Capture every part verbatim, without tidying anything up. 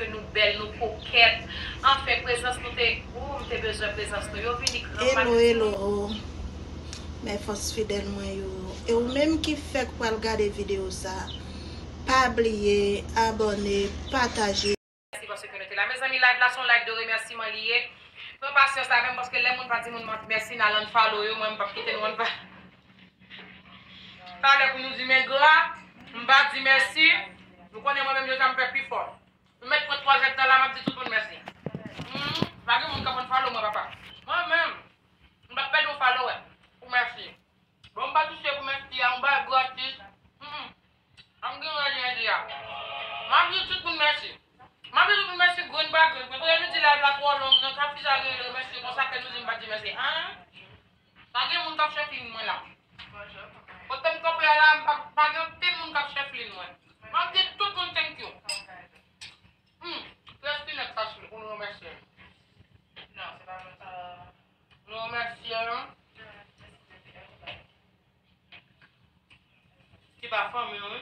Nou bèl, nou kokèt. Anfen, prezans nou te, ou, m te bezwen prezans nou. Yo vini gran Hello, hello. Mè fans fidèl mwen yo. E ou menm ki fèk pral gade videyo sa, pa bliye abòne, pataje. Mèsi paske nou te la. Mezanmi, live la se yon live de remèsiman li ye. Pran pasyans avè m paske lè moun pa di moun mèsi, n al unfollow yo, mwen m p ap kite nou unfollow. Talè pou nou di m engra, m pa di mèsi. Nou konnen mwen menm yo sa m fè pi fò. M mèt pran twa zèdtan la, m ap di tout moun mèsi. Hmm, pa gen moun k ap unfollow mwen, papa. Mwen menm, m p ap pèdi yon follower pou mèsi. Bon, m pa touche pou mèsi a, yon bagay gratis. Hmm, m gen rèl jodi a. M ap di tout moun mèsi. M ap di tout moun mèsi, grenn pa grenn. Men kounye a nou di live la twò long, nan ka fisa gen remèsye konsa ke nou di m pa di mèsi. An? Pa gen moun k ap chèf liy mwen la. Kote m kanpe a la, m pa, pa gen anpil moun k ap chèf liy mwen. M ap di tout moun thank you. Hmm, Christine Sassou, pou nou remèsye. Non, se pa mwen sa. Nou remèsye, non? Ki pa fanmi w, wi.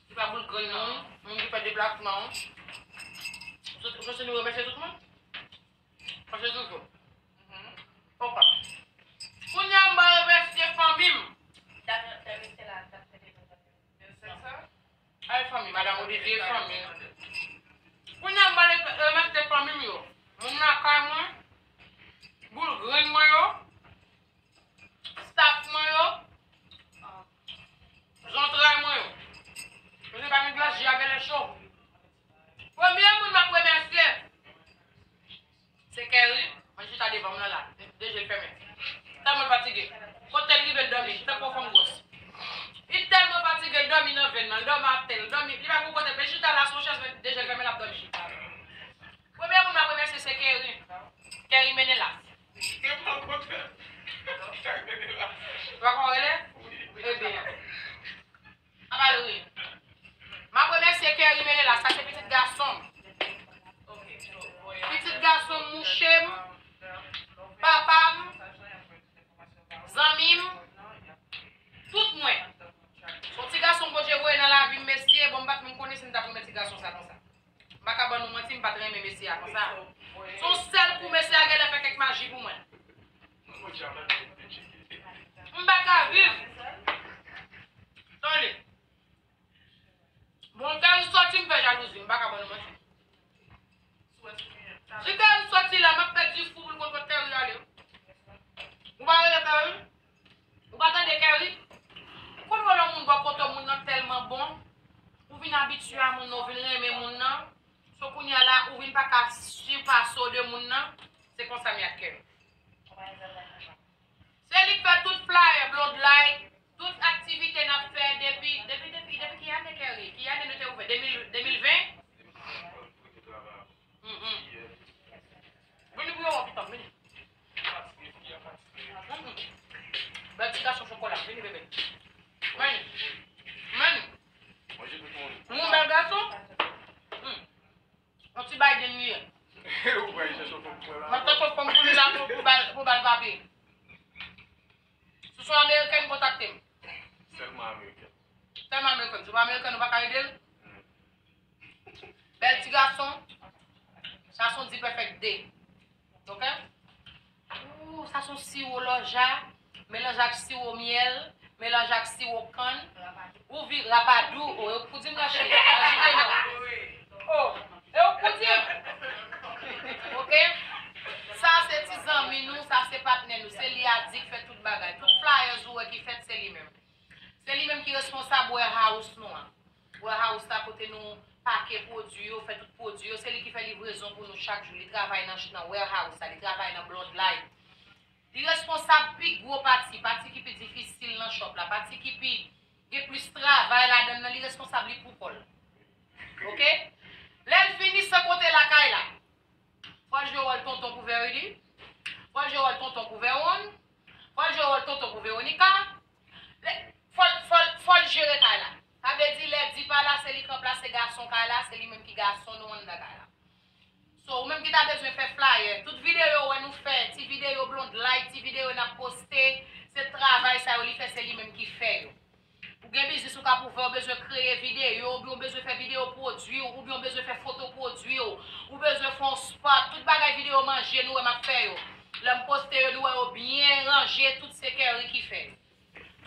Ki pa boul grenn nou, wi. Moun ki fè deplasman, wi. Ou sot, ou sot nou remèsye tout moun? Paske toujou. Opa. Kounye a m ba remèsye fanmi m. Ay, fanmi, madanm Olivier, fanmi. Kounye a m ba remèsye fanmi m yo. Moun lakay mwen, boul grenn mwen yo, staff mwen yo, zantray mwen yo. Paske pa gen glas, je a genlè cho. Premye moun m ap remèsye, se Kerry, mwen chita devan m nan la, de je l fèmen. Tèlman l fatige. Kote l rive l dòmi, tankou yon fanm gwòs. Li tèlman fatige, l dòmi nan venn nan, l dòmi atè, l dòmi, li pa gon kote, men chita la sou chèz, men de je l fèmen, l ap dòmi. Premye moun m ap remèsye se Kerry. Kerry Menelas. Ou pa konn rele? Ebyen. An pale wi. M ap remèsye Kerry Menelas, sa se pitit gason m. Pitit gason m, mouche m, papa m, zanmi m, tout mwen. Se yon ti gason Bondye voye nan lavi m, mesye, bon, m pa t menm konnen si m t ap renmen ti gason sa konsa. M pa ka ban nou manti, m pa t renmen mesye a konsa. Se yon sèl kou mesye a genlè fè kèk maji pou mwen. M pa ka viv. Tande. Bon, Kerry soti, m fè jalouzi, m pa ka ban nou manti. Si Kerry soti la, m ap pèdi fou pou l konn kot Kerry ale. Ou pa rele Kerry? Ou pa tande Kerry? Ou konn wè lè yon moun bò kote w, moun nan tèlman bon, ou vin abitye a moun nan, ou vin renmen moun nan. So kounye a la, ou vin pa ka sipase w de moun nan. Se konsa m ye ak Kerry. Se li k fè tout flyer, Blonde Light, tout aktivite n ap fè depi, depi, depi, depi ki ane, Kerry? Ki ane nou te ouvè? De mil, de mil ven? Mhm. Vini pou yo wè pitan, vini. Mhm. Bèl ti gason chokola, vini, bebe. Vini. Vini. Ou yon bèl gason? Hmm. Yon ti Biden li ye. Ou pral chèche yon fanm pou la. M ap chèche yon fanm pou li la pou, pou bal, pou bal papye. Si se yon amerikèn, kontakte m. Sèlman amerikèn. Sèlman amerikèn. Si se pa amerikèn, ou pa ka ede l. Bèl ti gason. Sa se yon D Perfect de. Ok? Ooh, sa se yon siwo lòja, melanje ak siwo myèl, melanje ak siwo kann. Ou vi rapadou, o, yo pou di m nan chili, nan jite non. O, yo pou di m. Ok? Sa se ti zanmi nou, sa se patnè nou, se li a di k fè tout bagay. Tout flyers ou wè ki fèt, se li menm. Se li menm ki responsab warehouse nou an. Warehouse la kote nou pake pwodui yo, fè tout pwodui yo. Se li ki fè livrezon pou nou chak jou. Li travay nan, nan warehouse la, li travay nan Blonde Light. Li responsab pi gwo pati, pati ki pi difisil nan shop la, pati ki pi gen plis travay ladan l nan, li responsab li pou kò l. Ok? Lè l fini, se kote lakay la. Fò l jwe wòl tonton pou Verity. Fò l jwe wòl tonton pou Veron. Fò l jwe wòl tonton pou Veronica. Lè, fò l, fò l, fò l jere kay la. Sa vle di lè di pa la, se li k ranplase gason kay la, se li menm ki gason nou anndan kay la. So, ou menm ki ta bezwen fè flyer, tout videyo wè nou fè, ti videyo Blonde Light, ti videyo n ap poste, se travay sa yo li fè, se li menm ki fè yo. Ou gen biznis ou k ap ouvè, ou bezwen kreye videyo, oubyen ou bezwen fè videyo pwodui w, oubyen ou bezwen fè foto. fè yon spa, tout bagay videyo manje nou wè m ap fè yo. Lè m poste yo, nou wè yo byen ranje, tout se Kerry ki fè yo.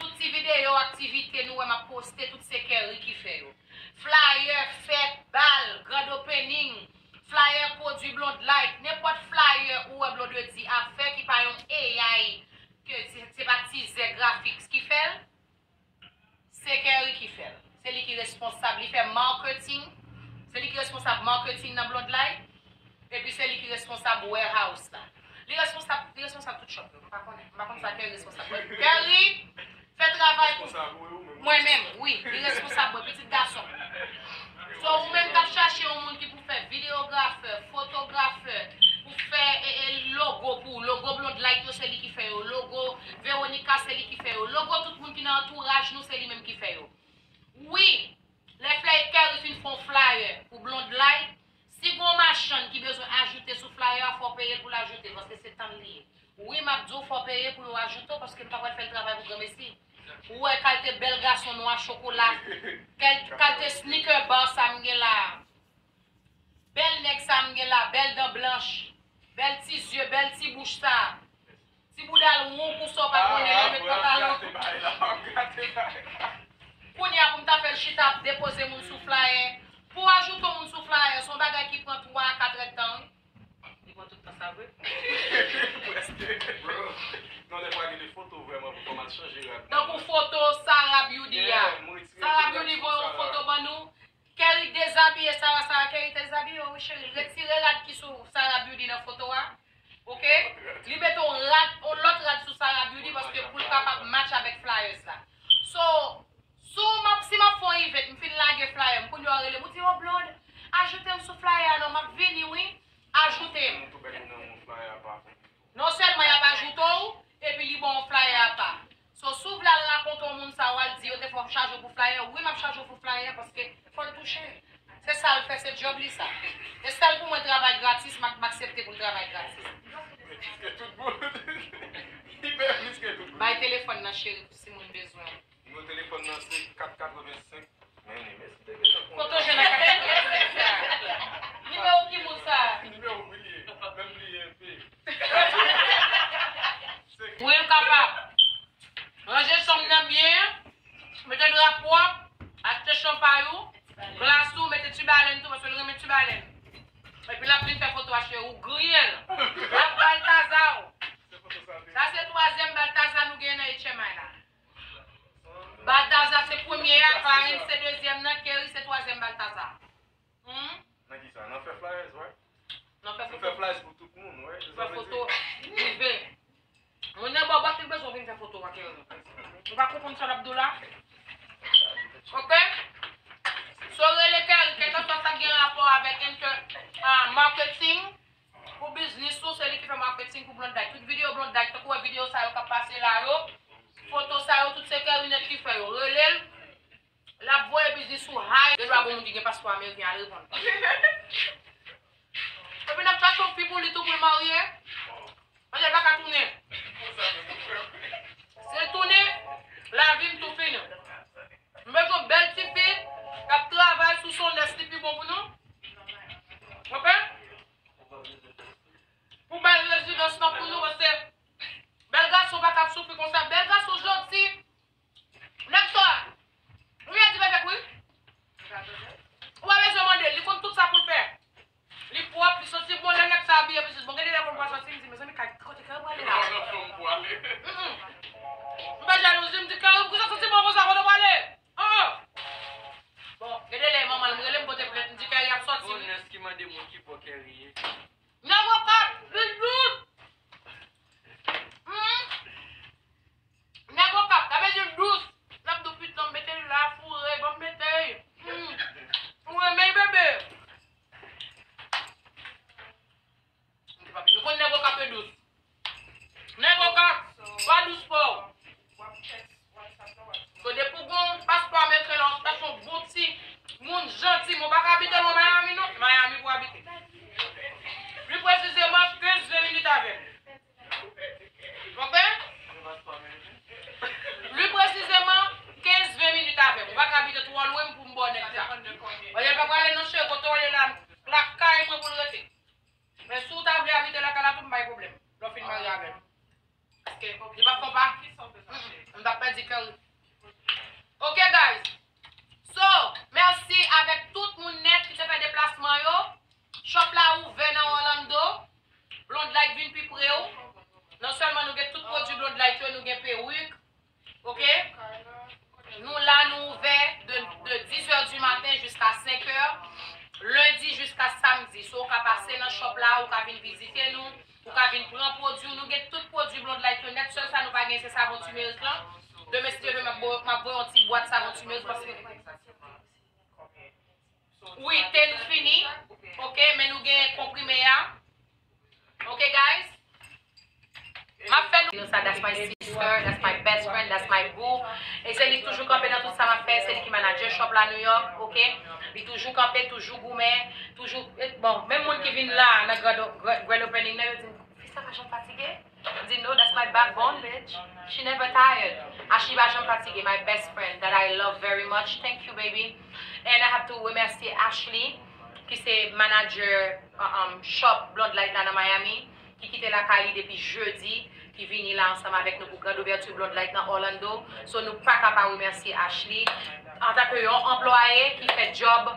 Tout ti videyo aktivite nou wè m ap poste, tout se Kerry ki fè yo. Flyer, fèt, bal, grand opening, flyer pwodui Blondlite, nenpòt flyer ou wè Blondedy ap fè ki pa yon A I ke se, se pa Tizè Graphics ki fè l, se Kerry ki fè l. Se li ki responsab, li fè marketing, se li ki responsab marketing nan Blondlite, epi se li ki responsab warehouse la. Li responsab, li responsab tout shop yo. M pa konnen, m pa konn sa Kerry responsab. Kerry fè travay pou mwen menm, wi, li responsab mwen, pitit gason. So, ou menm k ap chache yon moun ki pou fè videografè, fotografè, pou fè e, e, logo pou ou, logo Blondlite yo, se li ki fè yo, logo Veronica, se li ki fè yo, logo tout moun ki nan antouraj nou, se li menm ki fè yo. Wi, lè Kerry fin fè yon flyer pou Blondlite, si gon machann ki bezwen ajoute sou flyer a, fò w peye l pou l ajoute, paske se tan l li ye. Wi, m ap di w, fò w peye pou yo ajoute w, paske m pa pral fè l travay pou granmesi. Ou wè kalite bèl gason nwa chokola, kèl-, kalite sneaker bar sa m gen la a. Bèl nèg sa m gen la, bèl dan blanch, bèl ti zye, bèl ti bouch sa. Ti bouda l won kou sa w pa konnen lè l met pantalon. Kounye a pou m ta fè l chita ap depoze moun sou flyer. Pou w ajoute yon moun sou flyer, se yon bagay ki pran twa a kat èdtan, wi. Li pran tout tan sa vre. Prèske. Non, dèfwa gen de foto vrèman pou kòmanse chanje rad. Tankou foto Sarah Beauty a. Sarah Beauty voye yon foto ban nou. Kerry dezabiye Sarah, Sarah, Kerry te dezabiye w, wi, cheri. Retire rad ki sou Sarah Beauty nan foto a. Oke? Li mete yon rad, yon lòt rad sou Sarah Beauty paske pou l kapab match avèk flyers la. So, si w m ap, si m ap fè yon event, m fin lage flyer, m kounye a w rele m, ou di, "Oh, Blonde, ajoute m sou flyer a non, m ap vini, wi. Ajoute m." Non sèlman y ap ajoute w, epi li ba w flyer apa. So, si w vle al rakonte yon moun sa, w al di yo te fè w chaje w pou flyer, wi, m ap chaje w pou flyer, paske fò l touche. Se sa l fè, se djòb li sa. E sèl pou mwen travay gratis, m ak, m aksepte pou l travay gratis. Li plis ke tout moun. Li plis ke tout moun. Bay telefòn nan, cheri, pou si moun bezwen w. Nimewo telefòn nan se kat katrevensenk. Men li, men si te gentan konnen. Kote w jwenn a kat katrevensenk sa? Nimewo ki moun sa? Nimewo bliye. Menm bliye enpe. Wi, m kapab. Ranje chanm nan byen, mete dra pwòp, achte chanpay ou, glas ou, mete ti balèn tou, paske l renmen ti balèn. Epi l ap vin fè foto a, cheri, ou griye l. L ap Baltaza w. Sa se twazyèm Baltaza nou genyen nan H M I la. Baltaza se premye a, Clarence se dezyèm nan, Kerry se twazyèm Baltaza. Hmm? Nan ki sa? Nan fè flyers, wi. Nan fè foto. Nou fè flyers pou tout moun, wi. Fè foto prive. Moun nan ba w bat, li bezwen vin fè foto ak Kerry. Ou pa konprann sa l ap di w la? Oke? So, rele Kerry, kèlkanswa sa k gen rapò avèk inter-, ah, marketing, pou biznis ou, se li ki fè marketing pou Blondlite. Tout videyo Blondlite, tankou wè videyo sa yo k ap pase la yo, foto sa yo, tout se Kerry nèt ki fè yo. Rele l, l ap voye biznis ou high. Gen dwa gon moun ki gen paspò ameriken al reponn. Epi n ap chache yon fi pou li tou pou l marye. Paske l pa ka tounen. Si l tounen, lavi m tou fini. M bezwen bèl tifi k ap travay sou son nès li pi bon pou nou. Oke? Pou bay rezidans lan pou nou, paske bèl gason pa ka ap soufri konsa. Bèl gason jodi, nèg sa, ou gen di bebek wi. Ou pa bezwen mande l, li konn tout sa pou l fè. Li pwòp, li santi bon, lè nèg sa abiye pitit. Bon, gen de lè pou l pral sòti, m di, "Mezanmi, kay, kote Kerry prale la?" Mm, mm. M fè jalouzi, m di, "Kerry, pou sa santi bon konsa, kote w prale?" Oh, oh. Bon, gen de lè manman l, m rele, m pote plent, m di, "Kerry ap sòti, wi." Gon nès ki mande moun ki bò Kerry ye. Nèg Okap, Big Dous. Hmm? Nèg Okap, sa vle di l dous. L ap di w, "Pitit lan, m mete l la, foure, ban m mete l." Hmm. Ou renmen l, bebe. Nou konn nèg Okap yo dous. Nèg Okap, pa dous fò. So, depi w gon paspò ameriken la, ou chache yon bon ti moun janti, men w pa ka abite lwen Miami non, se Miami pou w abite. Pli presizeman, kenz ven minit a Di ke wi. Ok, guys. So, mèsi avèk tout moun nèt ki te fè deplasman yo. Shop la ouvè nan Orlando. Blonde Light vin pi pre w. Non sèlman nou gen tout pwodui Blonde Light yo, nou gen perik. Ok? Nou la, nou ouvè de, de dix heures du matin jiska cinq heures, lendi jiska samdi. So, ou ka pase nan shop la, ou ka vin vizite nou, ou ka vin pran pwodui w. Nou gen tout pwodui Blonde Light yo nèt. Sèl sa nou pa gen, se savon turmeric lan. Demen, si Dye vle, m ap bo-, m ap voye yon ti bwat savon turmeric paske wi, te nou fini. Ok, men nou gen konprime a. Ok, guys? M ap fè nou sa, that's my sister, that's my best friend, that's my boo. E se li ki toujou kanpe nan tout sa m ap fè, se li ki manager shop la New York, ok? Li toujou kanpe, toujou goumen, toujou, bon, menm moun ki vin la nan grand, grand, grand opening nan, yo di, "Fi sa pa janm fatige?" M di, "No, that's my backbone, bitch. She never tired." Ashley pa janm fatige, my best friend that I love very much. Thank you, baby. And I have to remercier Ashley, ki se manager, uh, um, shop Blonde Light la nan Miami, ki kite lakay li depi jedi, ki vini la ansanm avèk nou pou grand ouverture Blonde Light nan Orlando. So, nou pa ka pa remercier Ashley antanke yon anplwaye ki fè job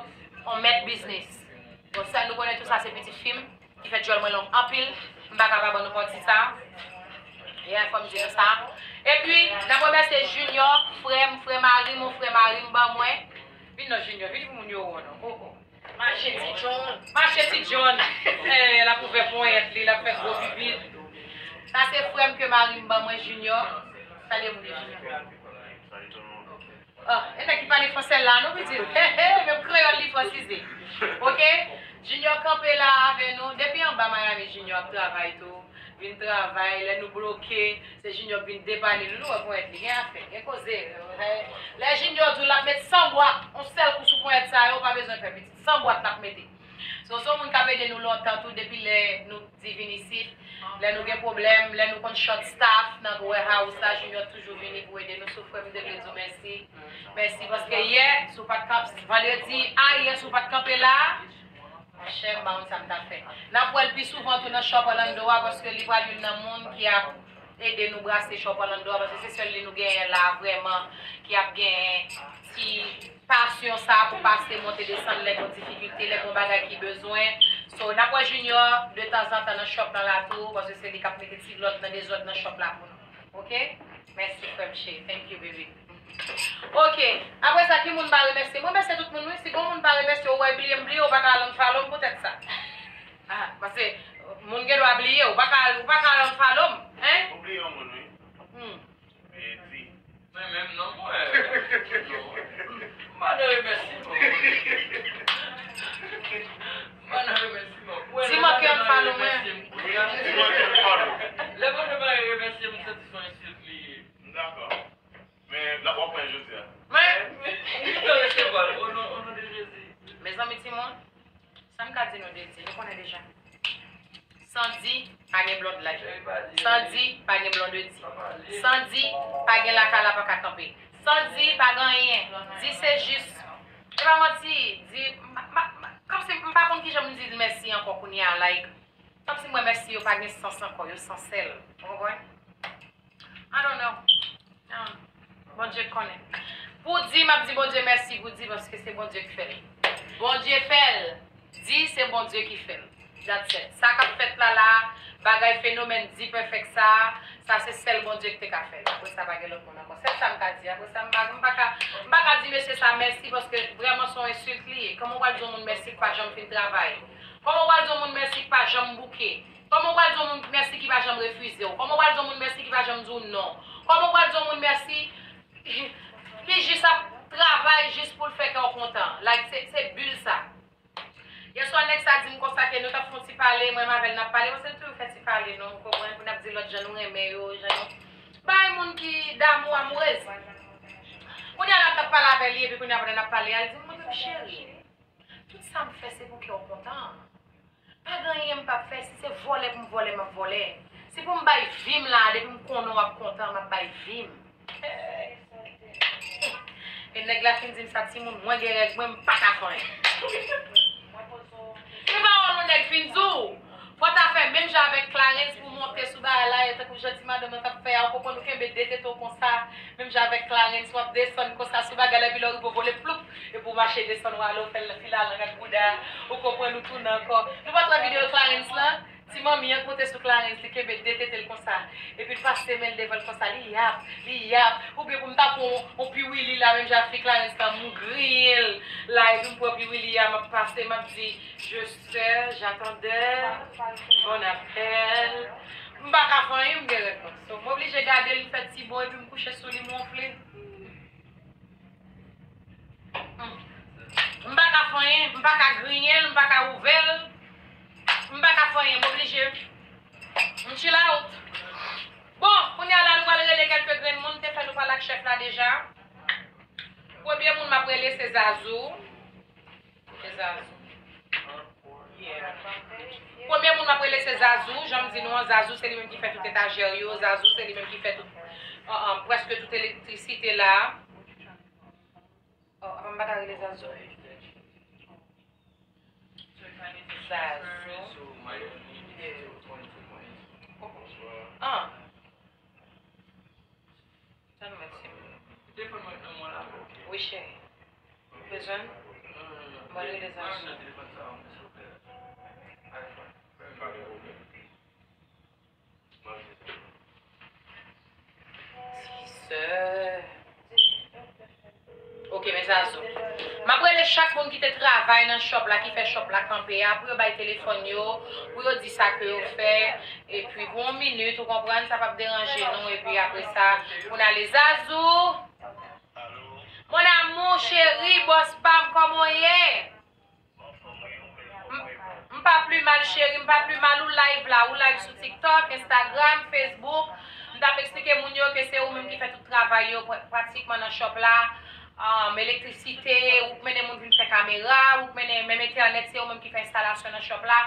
on mèt biznis. Bon, sa nou konnen tout sa se pitit fi m ki fè djòl mwen long anpil. M pa ka pa ban nou manti sa. Yeah, fò m di nou sa. Epi, n ap remèsye Junior, frè m, frè mari m, yon frè mari m ban mwen. Vin non Junior, vin pou moun yo wè w non. Oh, oh. Mache ti John. Mache ti John. Eh, l ap ouvè ponyèt li, l ap fè gwo pipi. Sa se frè m ke mari m ban mwen, Junior. Salye moun yo, Junior. Ah, e nèg ki pale fransè la, non, pitit? He, he, menm kreyòl li fransize. Ok? Junior kanpe la avè nou. Depi anba Miami, Junior ap travay tou. Vin travay, lè nou bloke, se Junior k vin depane nou. Nou wè ponyèt li, gen afè, gen koze. Lè Junior di w l ap met san bwat, yon sèl kou sou ponyèt sa yo, ou pa bezwen fè pitit. San bwat l ap mete. So, se yon moun k ap ede nou lontan tou, depi lè nou di vin isit. Lè nou gen pwoblèm, lè nou konn short staff nan warehouse la, Junior toujou vini pou ede nou. So, frè m, m te vle di w mèsi. Mèsi paske yè, si w pa t ka, vandredi, a, yè, si w pa t kanpe la, monchè, m pa konn sa m t ap fè. N ap wè l pi souvan tou nan shop Orlando a, paske li pral youn nan moun ki ap ede nou brase shop Orlando a, paske se sèl li nou genyen la vrèman, ki ap genyen ti pasyon sa pou pase, monte, desann, lè gon difikilte, lè gon bagay ki bezwen. So, n ap wè Junior de tanzantan nan shop lan la tou, paske se li k ap mete ti lòd nan dezòd nan shop la pou nou. Ok? Mèsi, frè m cheri. Thank you, baby. Ok. Apre sa, ki moun pa remèsye? Mwen remèsye tout moun, wi. Si gon moun pa remèsye w, w bliye m bliye, w pa ka al unfollow m poutèt sa. Ah, paske moun gen dwa bliye, w pa ka al, w pa ka al unfollow m, hein? Ou bliye yon moun, wi. Hmm. E di. Mwen menm non, mwen. Non. M pa nan remèsiman. M pa nan remèsiman. Di m ke yon follow mwen. Di m ke yon follow. Lè mwen pa remèsye m, se yon ensilt li ye. M dakò. Men, l ap wè jodi a. Men, ou gentan resevwa l, o non, o non de Jezi. Mezanmi, timoun, sa m ka di nou de Di, nou konnen deja. San Di, pa gen Blonde Light. San Di, pa gen Blondedy. San Di, pa gen Lakala pa ka kanpe. San Di, pa gen anyen. Di se jis. E pa manti, Di, m pa, m pa, m pa, kòmsi m pa konn kijan pou m di l mèsi ankò kounye a, like, kòmsi m wè mèsi yo pa gen sans ankò, yo san sèl. Ou konprann? I don't know. Ah, Bondye konnen. Pou Di, m ap di Bondye mèsi pou Di, paske se Bondye k fè l. Bondye fè l. Di, se Bondye ki fè l. That's it. Sa k ap fèt la la, bagay fenomèn Di Perfect sa, sa se sèl Bondye ki te ka fè l. Apre sa, pa gen lòt moun ankò. Sèl sa m ka di. Apre sa, m pa, m pa ka, m pa ka di mesye sa mèsi, paske vrèman se yon ensilt li ye. Kòman w pral di yon moun mèsi k pa janm fin travay? Kòman w pral di yon moun mèsi k pa janm bouke? Kòman w pral di yon moun mèsi ki pa janm refize w? Kòman w pral di yon moun mèsi ki pa janm di w non? Kòman w pral di yon moun mèsi ki jis ap travay jis pou l fè kè w kontan? Like, se, se bil sa. Yèswa, nèg sa di m konsa ke nou t ap fè yon ti pale, mwen menm avè l n ap pale, paske nou toujou fè ti pale, nou konprann, pou n ap di lòt jan nou renmen yo, jan nou bay moun ki damou, amourez. Kounye a la m t ap pale avè li, epi kounye a pandan n ap pale a, li di m, "Mwen menm cheri, tout sa m fè se pou kè w kontan." Pa gen anyen m p ap fè, si se vòlè pou m vòlè, m ap vòlè. Si pou m bay vi m la, depi m konnen w ap kontan, m ap bay vi m. E nèg la fin di m sa, timoun, mwen gen règ mwen, m pa ka fè anyen. Se pawòl yon nèg fin di w. Fò w ta fè menm jan avèk Clarens pou w Te sou bagay la, e tankou jan ti madanm nan t ap fè a, ou konprann, ou kenbe de tete w konsa, menm jan avèk Clarence, w ap desann konsa sou bagay la, epi lè w rive w vole ploup, epi w mache desann, w ale, w fè l fil a lang ak bouda, ou konprann, ou tounen ankò. Nou pa t wè videyo Clarence lan? Ti manmi an k monte sou Clarence, li kenbe de tete l konsa, epi l pase men l devan l konsa, li yap, li yap, oubyen pou m ta pran yon, yon piwili la, menm jan fi Clarence lan, m griyen l la, epi m pran piwili a, m ap pase, m ap di, Je sers, j'attendais, bon appel. M pa ka fè anyen, m gen rèd mwen. So, m oblije gade l, m fè ti bon, epi m kouche sou li, m wonfle. Mm. M pa ka fè anyen, m pa ka griyen l, m pa ka ouvè l. M pa ka fè anyen, m oblije. M chill out. Bon, kounye a la, nou pral rele kèlke grenn moun, te fè nou pale ak chèf la deja. Premye moun m ap rele, se Zazou. Se Zazou. Yeah. Premye moun m ap rele se Zazou. Jan m di nou an, Zazou se li menm ki fè tout etajè yo. Zazou se li menm ki fè tout, an, an, prèske tout elektrisite la. Oh, apa m pa ka rele Zazou? Zazou. Ah. Tann mwen, ti moun. Telefòn mwen nan men w la. Wi, cheri. Ou bezwen l? Mwen rele Zazou. Ti sè. Ok, men Zazou. M ap rele chak moun ki te travay nan shop la, ki fè shop la kanpe a, pou yo bay telefòn yo, pou yo di sa ke yo fè. Epi pou yon minit, ou konprann, sa p ap deranje nou. Epi apre sa, pou n ale Zazou. Mon amour, chéri, bòs pa m, kòman w ye? M, m pa pli mal, cheri, m pa pli mal. Ou live la, ou live sou TikTok, Instagram, Facebook. M t ap eksplike moun yo ke se ou menm ki fè tout travay yo pra-, pratikman nan shop la. Um, elektrisite, ou k mennen moun vin fè kamera, ou k mennen menm entènèt, se ou menm ki fè enstalasyon nan shop la.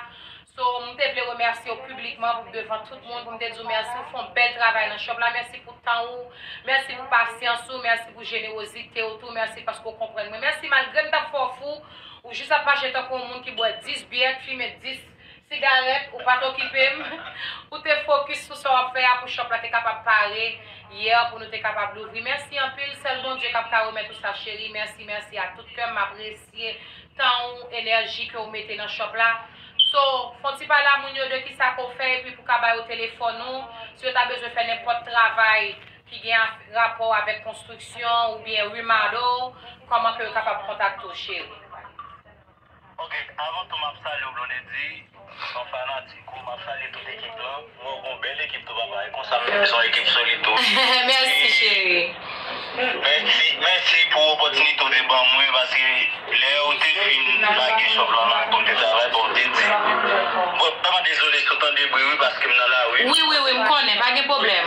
So, m te vle remèsye w piblikman pou devan tout moun, pou m te di w mèsi, ou fè yon bèl travay nan shop la. Mèsi pou tan ou, mèsi pou pasyans ou, mèsi pou jenerozite w tou, mèsi paske w konprann mwen. Mèsi malgre m t ap fè w fou, ou jis ap mache tankou yon moun ki bwè dis byè, k fimen dis sigarèt, ou pa t okipe m. Ou te fokis sou sa w ap fè a pou shop la te kapab pare yè, pou nou te kapab louvri. Mèsi anpil, sèl Bondye k ap ka remèt ou sa, cheri. Mèsi, mèsi a tout kè m, m apresye tan ou, enèji ke w mete nan shop la. So, fè yon ti pale a moun yo de kisa ke w fè, epi pou ka ba yo telefòn ou, si yo ta bezwen fè nenpòt travay ki gen af-, rapò avèk konstriksyon oubyen remodel, kòman ke yo kapab kontakte w, cheri? Ok, avan tou, m ap salye w, Blondedy, m fanatik ou, m ap salye tout ekip lan. Mwen, w gen yon bèl ekip tou, papa. E konsa m bezwen yon ekip solid tou. Mèsi, cheri. Mèsi, mèsi pou opòtinite w te ban mwen, paske lè w te fin lage shop lan, m ap konte travay, bon, m te di, mwen vrèman dezole si w tande bri, wi, paske m nan lari. Wi, wi, wi, m konnen, pa gen pwoblèm.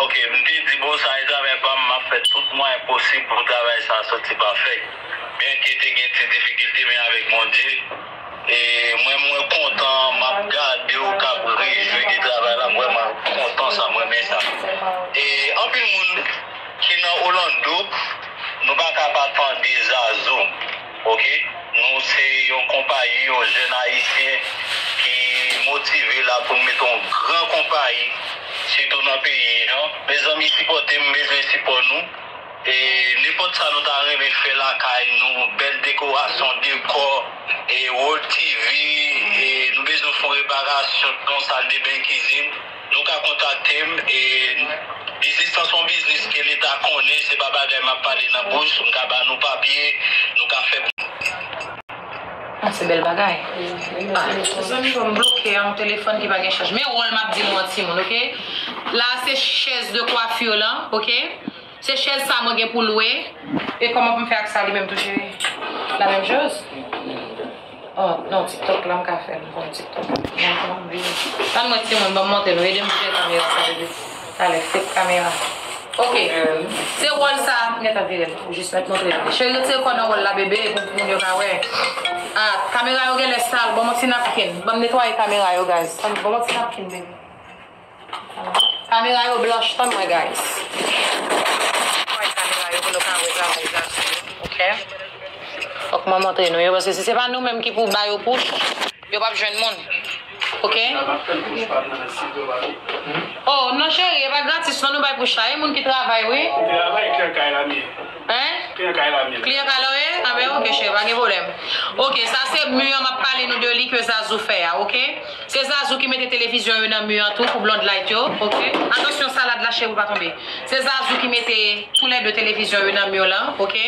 Ok, m te di, bon, sa e travay pa m, m ap fè tout mwayen posib pou travay sa a soti pafè. Byenke te gen ti difikilte, men avèk Bondye, e mwen, mwen kontan, m ap gade w k ap rejwi de travay la, m vrèman kontan sa, m renmen sa. E anpil moun ki nan Orlando, nou pa ka pa tande Zazou, ok? Nou se yon konpayi, yon jèn ayisyen ki motive la pou n mete yon gran konpayi, sitou nan peyi an. Mezanmi, sipòte m, m bezwen sipò nou. E nenpòt sa nou ta renmen fè lakay nou, bèl dekorasyon, dekò, e World T V, e nou bezwen fè yon reparasyon, yon sal de ben, kizin, nou ka kontakte m. E biznis lan se yon biznis ke Leta konnen, se pa bagay m ap pale nan bouch, m ka ba nou papye, nou ka fè. Ah, se bèl bagay. Ah, zanmi, bon, m bloke a yon telefòn ki pa gen chaj. Men wòl m ap di nou an, timoun, ok? La, se chèz de kwafi lan, ok? Se chèz sa mwen gen pou lwe. E kòman pou m fè ak sa li menm tou, cheri? La menm choz? Oh, non, TikTok la, m ka fè l, m konn TikTok. Tann mwen, timoun, ban m montre nou. Ede m jere kamera sa, bebe. Talè, flip kamera. Ok. Se wòl sa, m gentan vire l. Ou jis mèt montre nou. Cheri, retire kò nan wòl la, bebe, pou moun yo ka wè. Ah, kamera yo genlè sal. Ban m yon ti napkin. Ban m netwaye kamera yo, guys. Ban m yon ti napkin, bebe. Kamera yo blanch, tann mwen, guys. Netwaye kamera yo pou nou ka wè travay Zazou yo, ok? Fòk mwen montre nou yo, paske si se pa nou menm ki pou ba yo push, yo p ap jwenn moun. Ok. Oh, non, cheri, e pa gratis, non, nou bay pou sa. E moun ki travay, wi. Travay, kliyan kay la, mi. Hein? Kliyan kay la, mi. Kliyan kay la, wi? Ah, ben, ok, cheri, pa gen pwoblèm. Ok, sa se mi an, m ap pale nou de li ke Zazou fè a, ok? Se Zazou ki mete televizyon yo nan mi an tou pou blonde light yo, ok? Atansyon, salad la, cheri, pou pa tonbe. Se Zazou ki mete toulède televizyon yo nan mi lan, ok?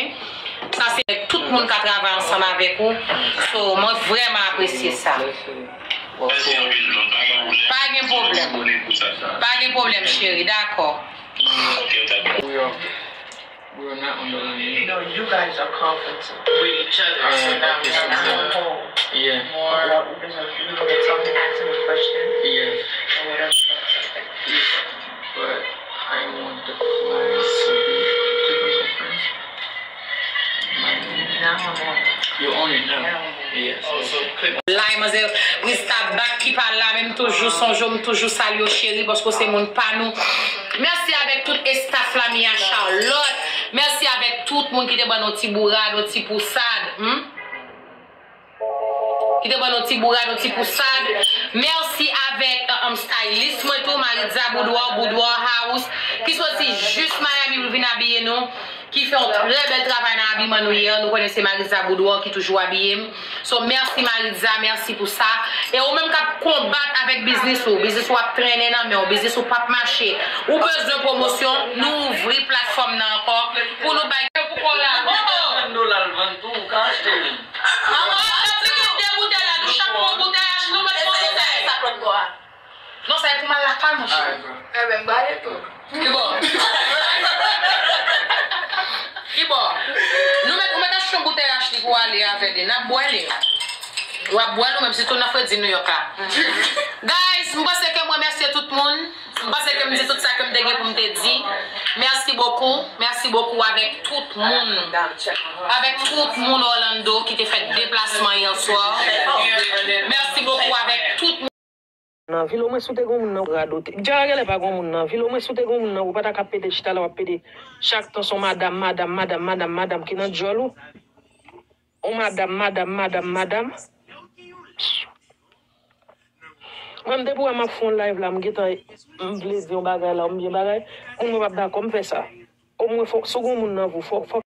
Sa se tout moun ka travay ansanm avèk ou. So, mwen vrèman apresye sa. Pa gen pwoblèm. Pa gen pwoblèm, cheri, dakò. We are, we are not on the line yet. You know, you guys are confident with each other, so now we have to hold more. Yeah. Because of you know, they told me ask him a question. Yeah. Or whatever. But I want the class to be different from friends. Now I'm on it. You own it now. Now I'm on it. Yes. Lay, manzè, Rista Bak ki pa la, men m toujou sonje w, m toujou salye w, cheri, paske w se moun pa nou. Mèsi avèk tout estaf la, Mia Charlotte. Mèsi avèk tout moun ki te ban nou ti bourad, yon ti pousad. Hmm? Ki te ban nou ti bourad, yon ti pousad. Mèsi avèk, uh, um, stylist mwen tou, Maritza Boudoir, Boudoir House, ki soti jis Miami pou vin abiye nou, ki fè yon trè bèl travay nan abiman nou yè. Nou konnen se Maritza Boudoir ki toujou abiye m. So, mèsi Maritza, mèsi pou sa. E ou menm k ap konbat avèk biznis ou, biznis ou ap trennen nan men w, biznis ou p ap mache, ou bezwen pwomosyon, nou ouvri platfòm nan ankò pou nou bay. Pou kò la. Dola l vann tou, ou ka achte youn. Manman, ap di gen de boutèy la, nou chak pran boutèy, achte nou mèt pran boutèy. Non, sa e pou m al lakay, monchè. Alright, bro. Enben, m ba ale tou. Kibò? Kibò? Nou mèt, ou mèt achte yon boutèy Ashley pou w ale avè li. N ap bwè li. W ap bwè l ou menm, sitou nan fredi Nouyòk la. Guys, m panse ke m remèsye tout moun. M panse ke m di tout sa ke m te gen pou m te di. Merci beaucoup. Merci beaucoup avèk tout moun. Avèk tout moun Orlando ki te fè deplasman yè swa. Merci beaucoup avèk tout moun. Nan vil omwen si w te gen yon moun nan ou radote. Dja genlè pa gen yon moun nan vil omwen si w te gen yon moun nan ou pa ta ka pede chita la w ap pede chak tan se yon madam, madam, madam, madam, madam ki nan djòl ou. On madam, madam, madam, madam. Mwen, m depi w wè m ap fè yon live la, m gentan, m vle di yon bagay la, oubyen bagay, moun mwen p ap dakò m fè sa. Omwen, fòk, si w gen yon moun nan vi w, fòk, fòk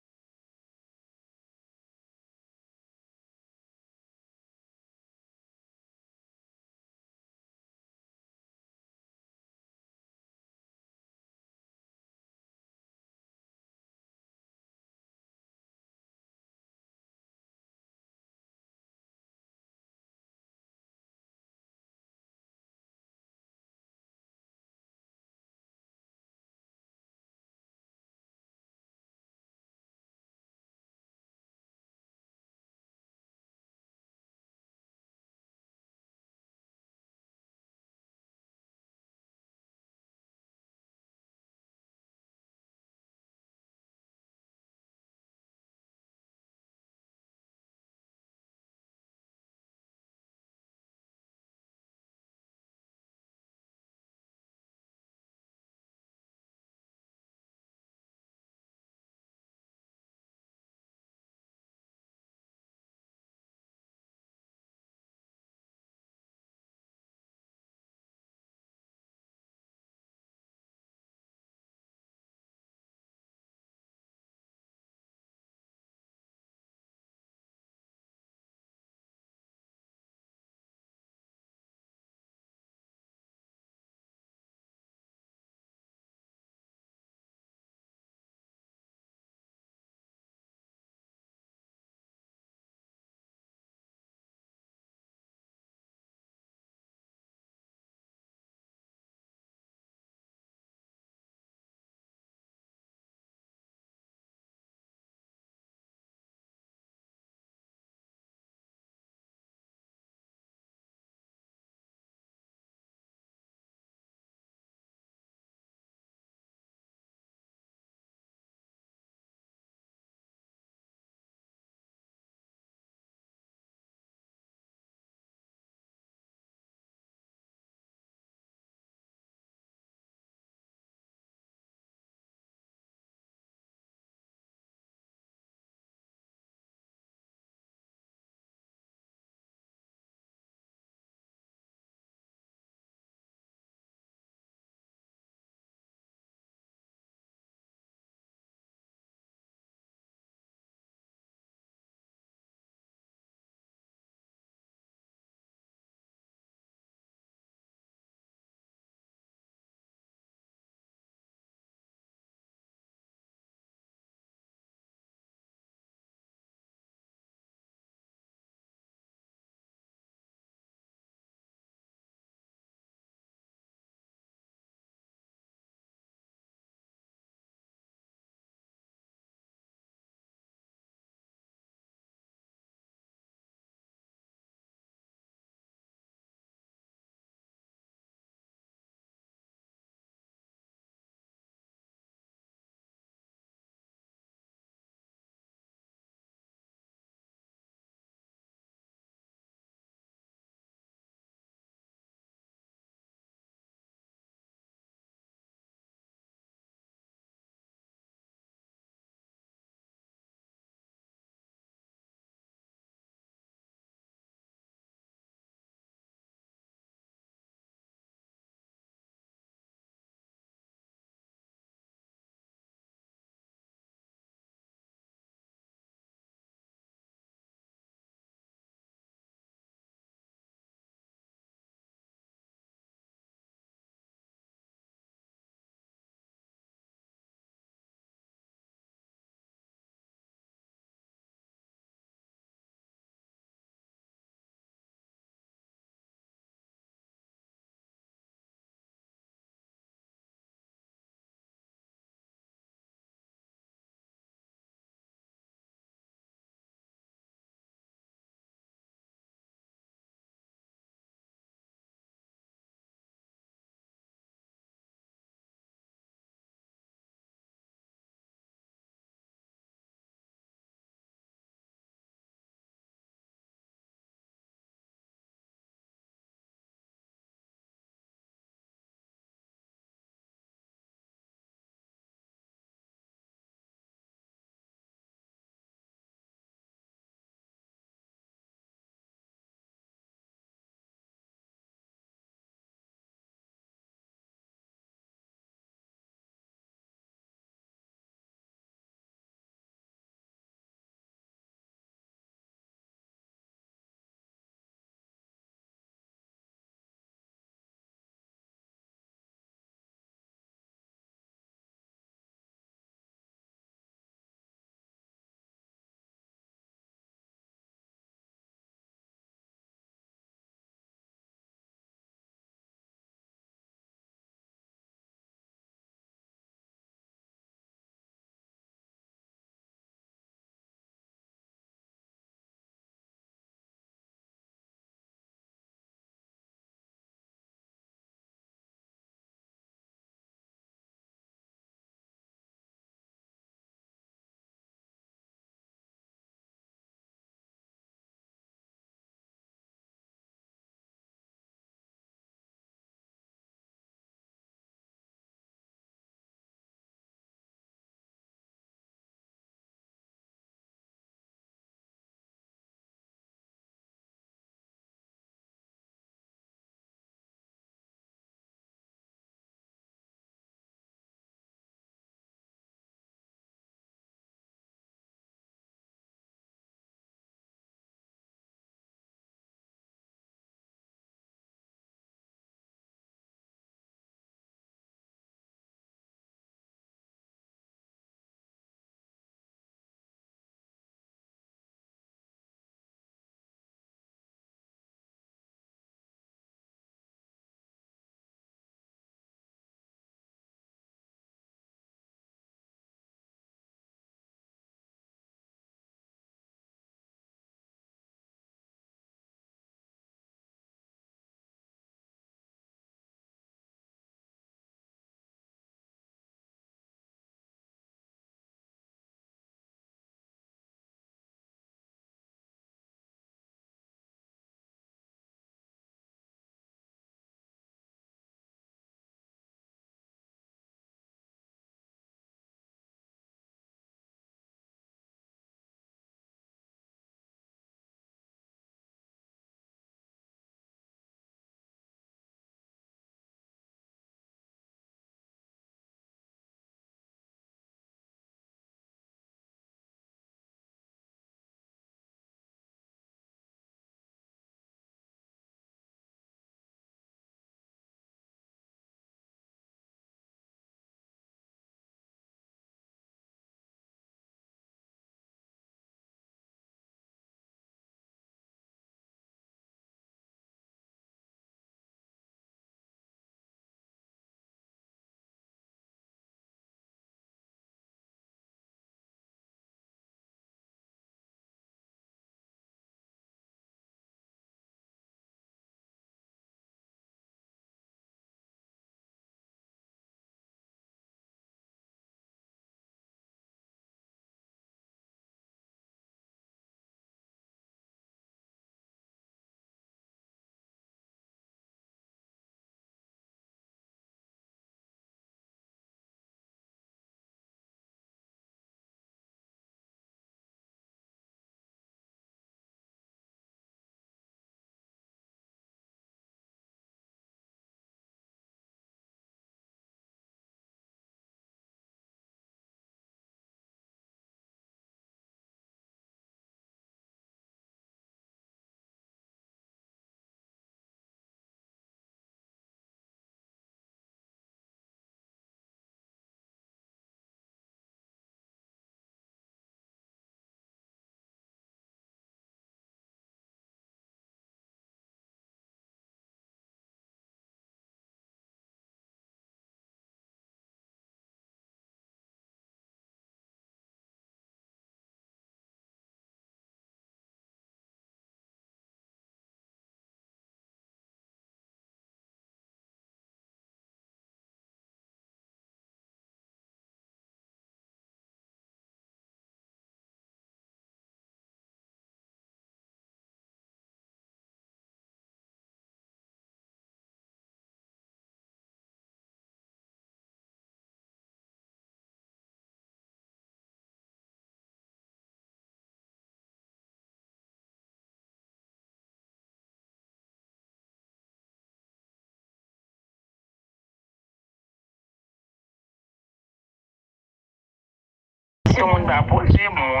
Yon moun pa poze moun.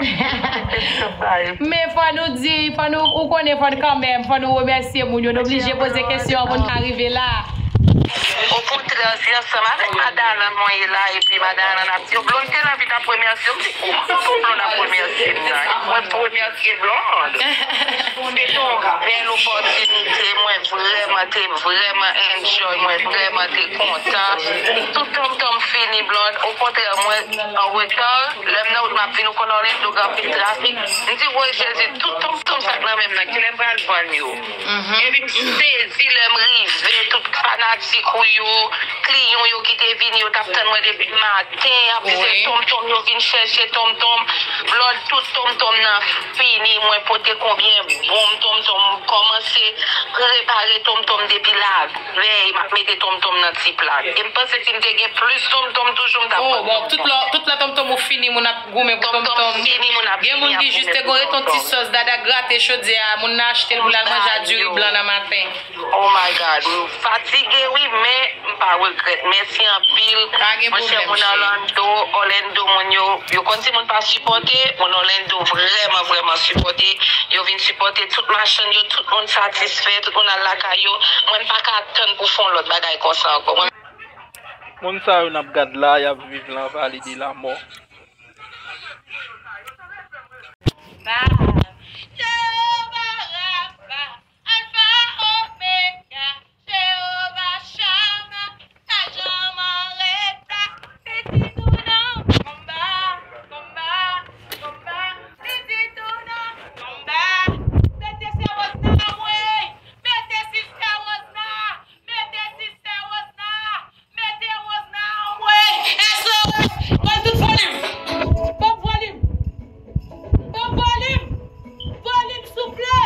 Kesyon sa e. Men fò nou di, fò nou, ou konnen, fò nou kanmenm, fò nou remèsye moun yo. Nou oblije poze kesyon an pou n ka rive la. Okontrè, se ansanm avèk Madalan mwen ye la, epi Madalan ap di, Blonde te nan vi t ap remèsye m. M di, kòman Blonde ap remèsye m nan? Mwen remèsye Blonde. Se te yon bèl opòtinite, mwen vrèman te, vrèman enjoy, mwen vrèman te kontan. Tout tonton m fini, Blonde. Okontrè, mwen an reta. Lè m nan wout, m ap vin, ou konn Orlando gen anpil trafik. M di, woy Jezi, tout tonton m sa k nan men m nan, kilè m pral vann yo? Epi m sezi lè m rive, tout fanatik ou yo, kliyan yo ki te vini, yo t ap tann mwen depi maten, ap di se tonton m, yo vin chèche tonton m. Blonde, tout tonton m nan fini, mwen pote konbyen bonm tonton m, m kòmanse prepare tonton m depi lavèy, m ap mete tonton m nan ti plat. E m panse si m te gen plis tonton m toujou, m t ap Oh, vann bon, tout tonton. Lè, tout lè tonton ou fini, moun ap goumen pou tonton. Tonton fini, moun ap Gen moun ki jis te goumen pou gon reton ti tonton. Sòs dada grate chodyè a, moun nan achte l pou l al manje a diri blan nan maten. Oh my God, m fatige wi, men m pa regrèt. Mèsi anpil. Pa gen pwoblèm, cheri. Monchè, moun Orlando, Orlando, moun yo, yo konn si moun pa sipòte, moun Orlando vrèman, vrèman sipòte. Yo vin sipòte tout machann yo, tout moun satisfè, tout moun al lakay yo. Mwen m pa ka tann pou fè yon lòt bagay konsa ankò. Mwen Moun sa yo n ap gad la, y ap viv lan vale de lamò. Jewova Rafa, Alfa Omega, Jewova Shama, pa janm an reta. Pitit ou nan konba, konba, konba. Pitit ou nan konba. Mete sè Rosna anmwe. Mete sistè Rosna. Mete sistè Rosna. Mete Rosna anmwe. S O S. Ban tout volim. Ban volim. Ban volim. Volim souple.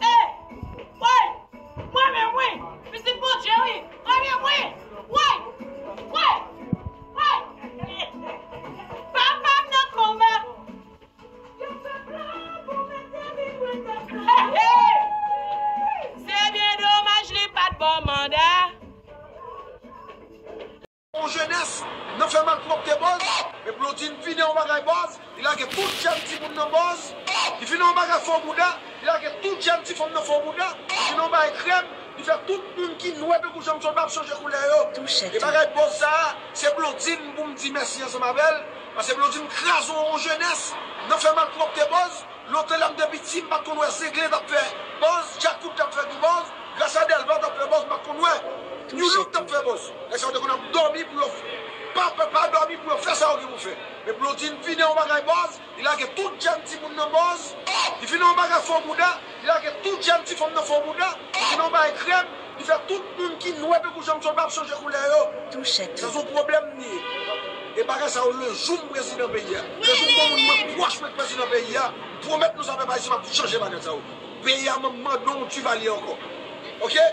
E, woy, mwen menm wi, pitit Bondye wi, mwen menm wi, woy, woy, woy. Papa m nan konba. Yo fè plan pou mete vin mwen nan plan. Se byen domaj li pa t ba w manda. Yon jenès nan fè malpwòpte bòz, men Blondine vin yon bagay bòz, li lage tout jèn timoun nan bòz, li vin yon bagay fò bouda, li lage tout jèn ti fanm nan fò bouda, li vin yon bagay krèm, li fè tout moun ki nwè tankou janm sòt ap chanje koulè yo. E bagay bòz sa a, se Blondine pou m di mèsi ansanm avè l, paske Blondine kraze yon jenès nan fè malpwòpte bòz. Lontan lè m te piti, m pa t konn wè Zenglen t ap fè buzz, Djakout t ap fè buzz, Grasa Delva t ap fè buzz, m pa t konn wè. New Look t ap fè buzz. Nèg sa yo te konn ap dòmi pou yo pa, pa, pa dòmi pou yo fè sa yo gen pou fè. Men Blondine vin yon bagay buzz, li lage tout jèn timoun nan buzz, li vin yon bagay fò bouda, li lage tout jèn ti fanm nan fò bouda, li vin yon bagay krèm, li fè tout moun ki nwè tankou janm sòt ap chanje koulè yo. Sa se yon pwoblèm li ye. E bagay sa yo, lejou m prezidan peyi a, lejou m gon moun mwen pwòch mwen k prezidan peyi a, m pwomèt nou sa, pèp ayisyen, m ap chanje bagay sa yo. Peyi a, m ap mande yon Duvalier ankò. Oke?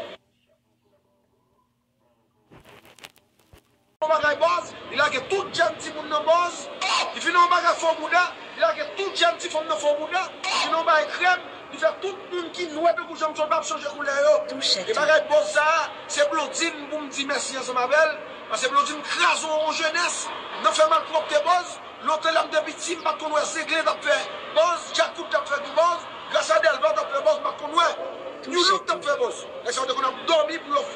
Yon bagay buzz, li lage tout jèn timoun nan buzz, li vin yon bagay fò bouda, li lage tout jèn ti fanm nan fò bouda, li vin yon bagay krèm, li fè tout moun ki nwè tankou janm sòt ap chanje koulè yo. E bagay buzz sa a, se Blondine pou m di mèsi ansanm avè l, paske Blondine kraze yon jenès nan fè malpwòpte buzz. Lontan lè m te piti, m pa t konn wè Zenglen t ap fè buzz, Djakout t ap fè buzz, Grasa Delva t ap fè buzz, m pa t konn wè. New Look t ap fè buzz. Nèg sa yo te konn ap dòmi pou yo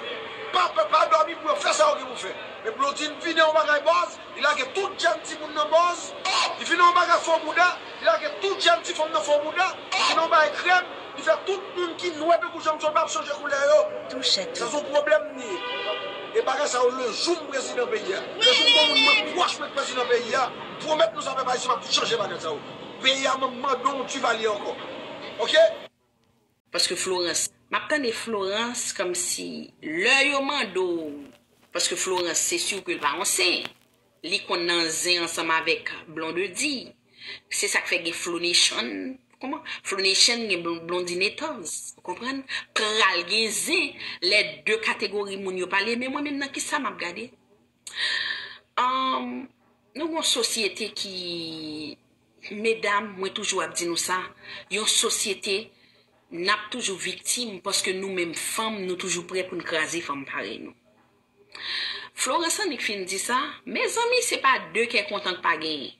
pa, pa, pa dòmi pou yo fè sa yo gen pou fè. Men Blondine vin yon bagay buzz, li lage tout jèn timoun nan buzz, li vin yon bagay fò bouda, li lage tout jèn ti fanm nan fò bouda, li vin yon bagay krèm, li fè tout moun ki nwè tankou janm sòt ap chanje koulè yo. Sa se yon pwoblèm li ye. E bagay sa yo, lejou m prezidan peyi a, lejou m gon moun mwen pwòch mwen k prezidan peyi a, m pwomèt nou sa, pèp ayisyen, m ap chanje bagay sa yo. Peyi a, m ap mande yon Duvalier ankò. Oke? Paske Florence, m ap tande Florence kòmsi lè yo mande w, paske Florence, se si ke l pa yon sen, li konn nan zen ansanm avèk Blondedy. Se sa k fè gen Flonation, kòman? Flonation, gen Blon-, Blondinators, ou konprann? Pral gen zen, lè de kategori moun yo pale, men mwen menm nan kisa m ap gade? Ahn, nou gon sosyete ki, medam, mwen toujou ap di nou sa, yon sosyete, n ap toujou viktim paske nou menm fanm, nou toujou prè pou n kraze fanm parèy nou. Florence annik fin di sa, mezanmi, se pa de kè kontan k pa genyen.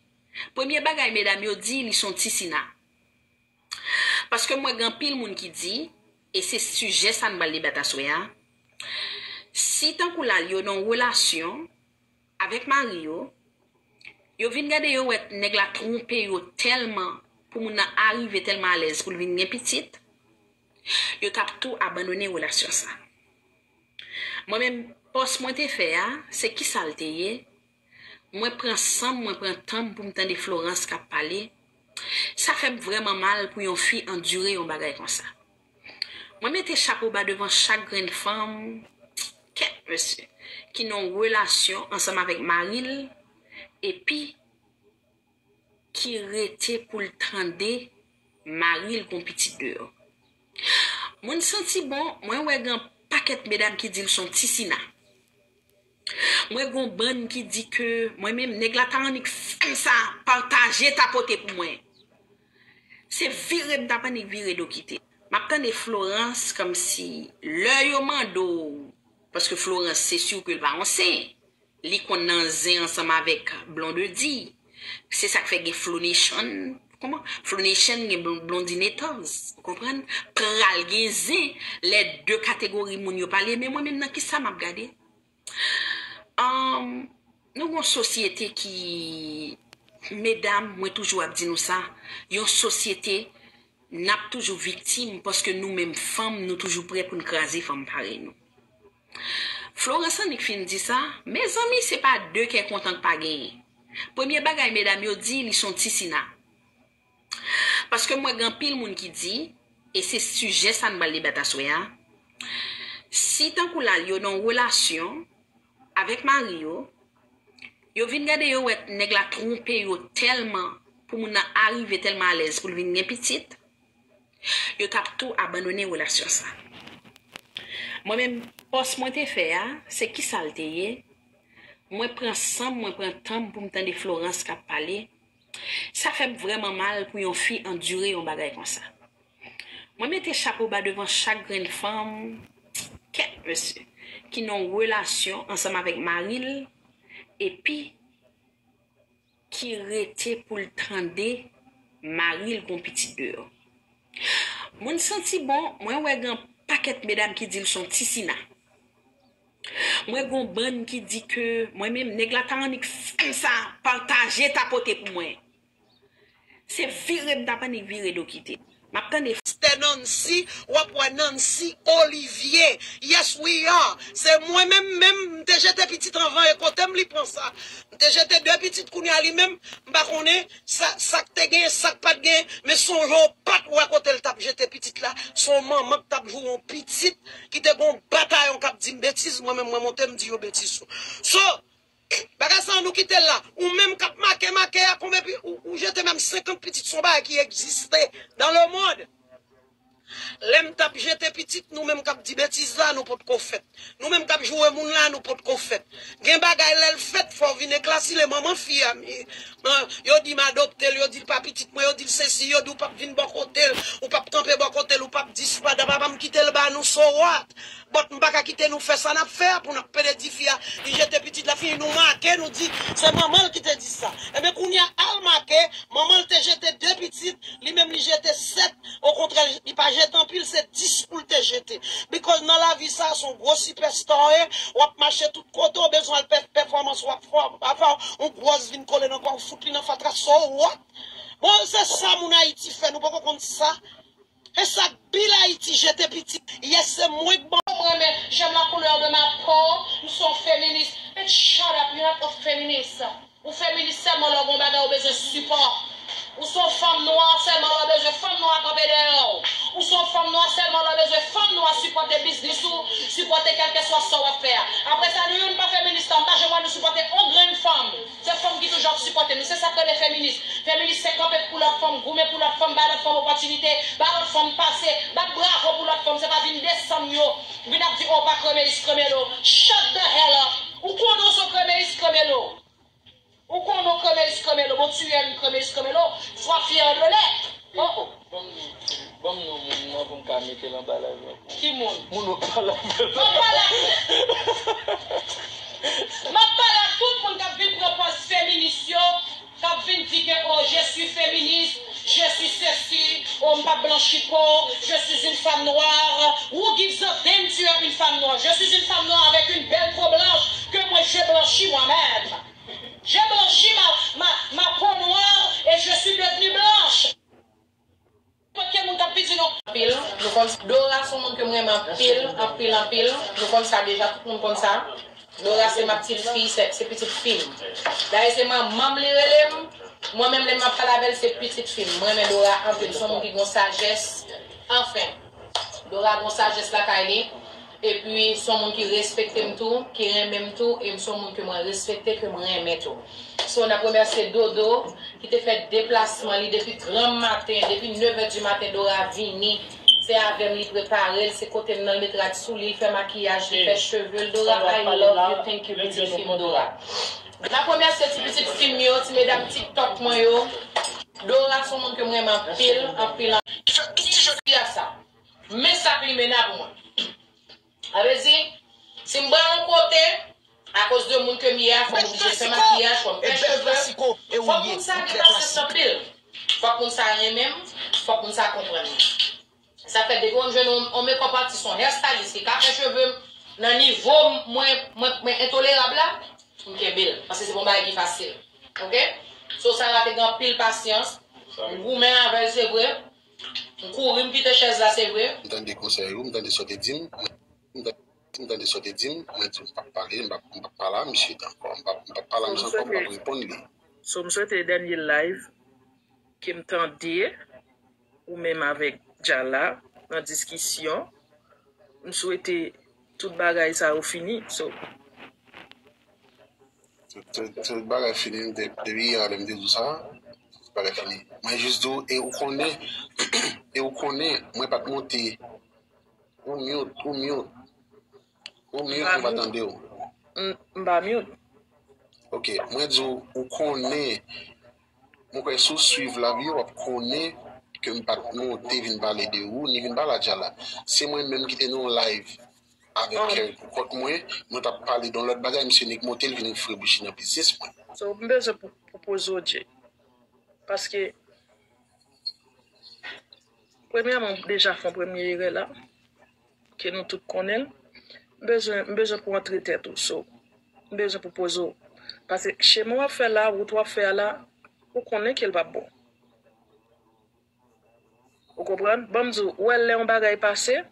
Premye bagay medam yo di, li se yon ti sina. Paske m wè gen anpil moun ki di, e se sijè sa n pral debat aswè a, si tankou la yo nan yon relasyon avèk mari yo, yo vin gade yo wè nèg la twonpe yo tèlman pou moun nan arive tèlman alèz pou l vin gen pitit, yo t ap tou abandone relasyon sa. Mwen menm, pòs mwen te fè a, se kisa l te ye? Mwen pran san m, mwen pran tan m pou m tande Florence k ap pale. Sa fè m vrèman mal pou yon fi andire yon bagay konsa. Mwen mete chapo ba devan chak grenn fanm, kèt mesye, ki nan yon relasyon ansanm avèk mari l, epi ki rete pou l tande mari l gon pitit deyò. Moun santi bon, mwen wè gen pakèt medam ki di l se yon ti sina. Mwen gon bann ki di ke mwen menm nèg la ta annik fè m sa, pataje tapote pou mwen. Se vire m ta annik vire do kite. M ap tande Florence kòmsi lè yo mande w, paske Florence se si ke l pa yon sen. Li konn nan zen ansanm avèk Blondedy. Se sa k fè gen Flonation. Kòman? Flonation gen Blondinators. Ou konprann? Pral gen zen. Lè de kategori moun yo pale, men mwen menm nan kisa m ap gade? Anm, nou gon sosyete ki, medam, mwen toujou ap di nou sa, yon sosyete n ap toujou viktim paske nou menm fanm, nou toujou prè pou n kraze fanm parèy nou. Florence annik fin di sa, mezanmi, se pa de kè kontan k pa genyen. Premye bagay medam yo di, li se yon ti sina. Paske m wè gen anpil moun ki di, e se sijè sa n pral debat aswè a, si tankou la yo nan yon relasyon avèk mari yo, yo vin gade yo wè nèg la twonpe yo tèlman pou moun nan arive tèlman alèz pou l vin gen pitit, yo t ap tou abandone relasyon sa. Mwen menm, pòs mwen te fè a, se kisa l te ye? Mwen pran san m, mwen pran tan m pou m tande Florence k ap pale. Sa fè m vrèman mal pou yon fi andire yon bagay konsa. Mwen mete chapo ba devan chak grenn fanm, kèt mesye, ki nan yon relasyon ansanm avèk mari l, epi ki rete pou l tande mari l gon pitit deyò. Moun santi bon, mwen wè gen pakèt medam ki di l se yon ti sina. Mwen gon bann ki di ke mwen menm nèg la ta annik fè m sa, pataje tapote pou mwen. Se vire m ta annik vire do kite. M ap tande Pastè Nancy, w ap wè Nancy Olivier. Yes, we are. Se mwen menm, menm, m te jete pitit anvan, e kote m li pran sa? M te jete de pitit, kounye a li menm, m pa konnen sa, sa k te gen, sa k pa t gen, men sonje w pa t wè kote l t ap jete pitit la. Se yon manman k t ap joure yon pitit ki te gen yon batayon k ap di m betiz, mwen menm mwen monte m di yo betiz. So, bagay sa nou kite l la. Ou menm k ap make, make a, konbyen pi, ou, ou jete menm senkant pitit, se yon bagay ki egziste dans le monde. Lè m t ap jete pitit, nou menm k ap di betiz la, nou potko fèt. Nou menm k ap joure moun la, nou potko fèt. Gen bagay lè l fèt, fò w vin eklasi le manman fi a. Yo di m adopte l, yo di l pa pitit mwen, yo di l sesi, yo di w p ap vin bò kote l, ou p ap kanpe bò kote l, ou p ap di spada, papa m kite l ba nou, so what? But m pa ka kite nou fè sa n ap fè a pou n ap pede di fi a, li jete pitit la fini, nou make, nou di se manman l ki te di sa. Ebyen kounye a al make, manman l te jete de pitit, li menm li jete sèt, okontrè, li pa jete anpil, se dis pou l te jete. Because nan lavi sa, se yon gwo sipèsta w ye, w ap mache tout kote, w bezwen al pè-, pèfòmans, w ap fè, w ap fè yon gwòs vin kole nan kò w, fout li nan fatra, so what? Bon, se sa moun Ayiti fè, nou poko konn sa? E sa k pi Ayiti jete pitit. Yes, se mwen k ban. Mwen renmen, j'aime la couleur de ma peau, m se yon feminis. Bitch, shut up, you not a feminist. Ou feminis sèlman lè w gen yon bagay ou bezwen sipò. Ou se yon fanm nwa sèlman lè w bezwen fanm nwa kanpe dèyè w. Ou se yon fanm nwa sèlman lè w bezwen fanm nwa sipòte biznis ou, sipòte kèlkeswa sa w ap fè a. Apre sa, nou youn pa feminis tan, m pa janm wè nou sipòte on grenn fanm. Se fanm ki toujou ap sipòte nou. Se sa k rele feminis. Feminis se kanpe pou lòt fanm, goumen pou lòt fanm, bay lòt fanm opòtinite, bay lòt fanm pase, bat bravo pou lòt fanm. Se pa vin desann yo, vin ap di, "Oh, pa kremeyis kremelo." Shut the hell up! Ou konnen w se kremeyis kremelo. Ou konnen w kremeyis kremelo. Bon, tu es une kremeyis kremelo. Sois fière de l'être. Oh, oh. Ban m, ban m non moun nan pou m ka mete l anba live la pou ou. Ki moun? Moun w ap pale avè l. M ap pale avè l. M ap pale ak tout moun k ap vin pran pòz feminis yo, k ap vin di Oh, je suis féministe, je suis ceci, oh, m p ap blanchi po, je suis une femme noire. Who gives a damn, tu es une femme noire? Je suis une femme noire avec une belle peau blanche que moi j'ai blanchie moi-même. J'ai blanchi ma, ma, ma peau noire et je suis devenue blanche. Nenpòt ki moun k ap piti nou. Anpil, nou konn sa. Dora se yon moun ke m renmen anpil, anpil, anpil. Nou konn sa deja, tout moun konn sa. Dora se ma petite fille, se, se pitit fi m. Dayè se manman m li rele m. Mwen menm lè m ap pale avè l, se pitit fi m. Mwen renmen Dora anpil, se yon moun ki gon sajès. Anfen, Dora gon sajès lakay li. Epi, se yon moun ki respekte m tou, ki renmen m tou, e m se yon moun ke mwen respekte, ke mwen renmen tou. So, n ap remèsye Dodo, ki te fè deplasman li depi granmaten, depi nèf è di maten, Dora vini. Se avè m li prepare l, se kote m nan, l met rad sou li, l fè makiyaj li, fè cheve l. Dora, I love you, thank you, pitit fi m Dora. N ap remèsye ti pitit fi m yo, ti medam TikTok mwen yo. Dora se yon moun ke m renmen anpil, anpil, anpil. Fi a sa. Men sa k li mennen pou mwen. Sa vle di, si m pral yon kote, akoz de moun ke m ye a, fò m oblije fè makiyaj, fò m fè cheve, fòk moun sa gen pasyans anpil. Fòk moun sa renmen m, fòk moun sa konprann mwen. Sa fè depi w jwenn yon, yon makeup artist, yon hairstylist ki ka fè cheve m nan nivo mwen, mwen, mwen entolerab la, m kenbe l. Paske se pa yon bagay ki fasil. Oke? So, Sarah te gen anpil pasyans. M goumen avè l, se vre. M kouri, m kite chèz la, se vre. M tande konsèy ou, m tande sa w te di m. M tande, m tande sa w te di m. Mwen di w m p ap pale, m p ap, m p ap pale a misye ankò. M p ap, m p ap pale a misye ankò, m p ap reponn li. So, m swete dènye live ke m tande ou menm avèk Djala nan diskisyon. M swete tout bagay sa yo fini. So, Tout, tout, tout bagay fini, m te, depi yè lè m te di w sa, tout bagay fini. Mwen jis di w, e ou konnen, e ou konnen, mwen pa t monte. Ou mute, ou mute. Ou mute, mwen pa tande w. M, m pa mute. Ok, mwen di w, ou konnen, mwen kwè si w swiv lavi w, w ap konnen ke m pa t monte vin pale de ou, ni vin pale a Djala. Se mwen menm ki te nan yon live avèk kè pou kont mwen, mwen t ap pale de yon lòt bagay, misye nik monte l vin frebouchi nan biznis mwen. So, m bezwen pou, pou poze w, Jay. Paske, premyèman, m deja fè yon premye erè la, ke nou tout konnen l. M bezwen, m bezwen pou antre tèt ou, so, m bezwen pou poze w. Paske chema w ap fè la, wout w ap fè a la, ou konnen ke l p ap bon. Ou konprann? Ban m di w, ou wè lè yon bagay pase,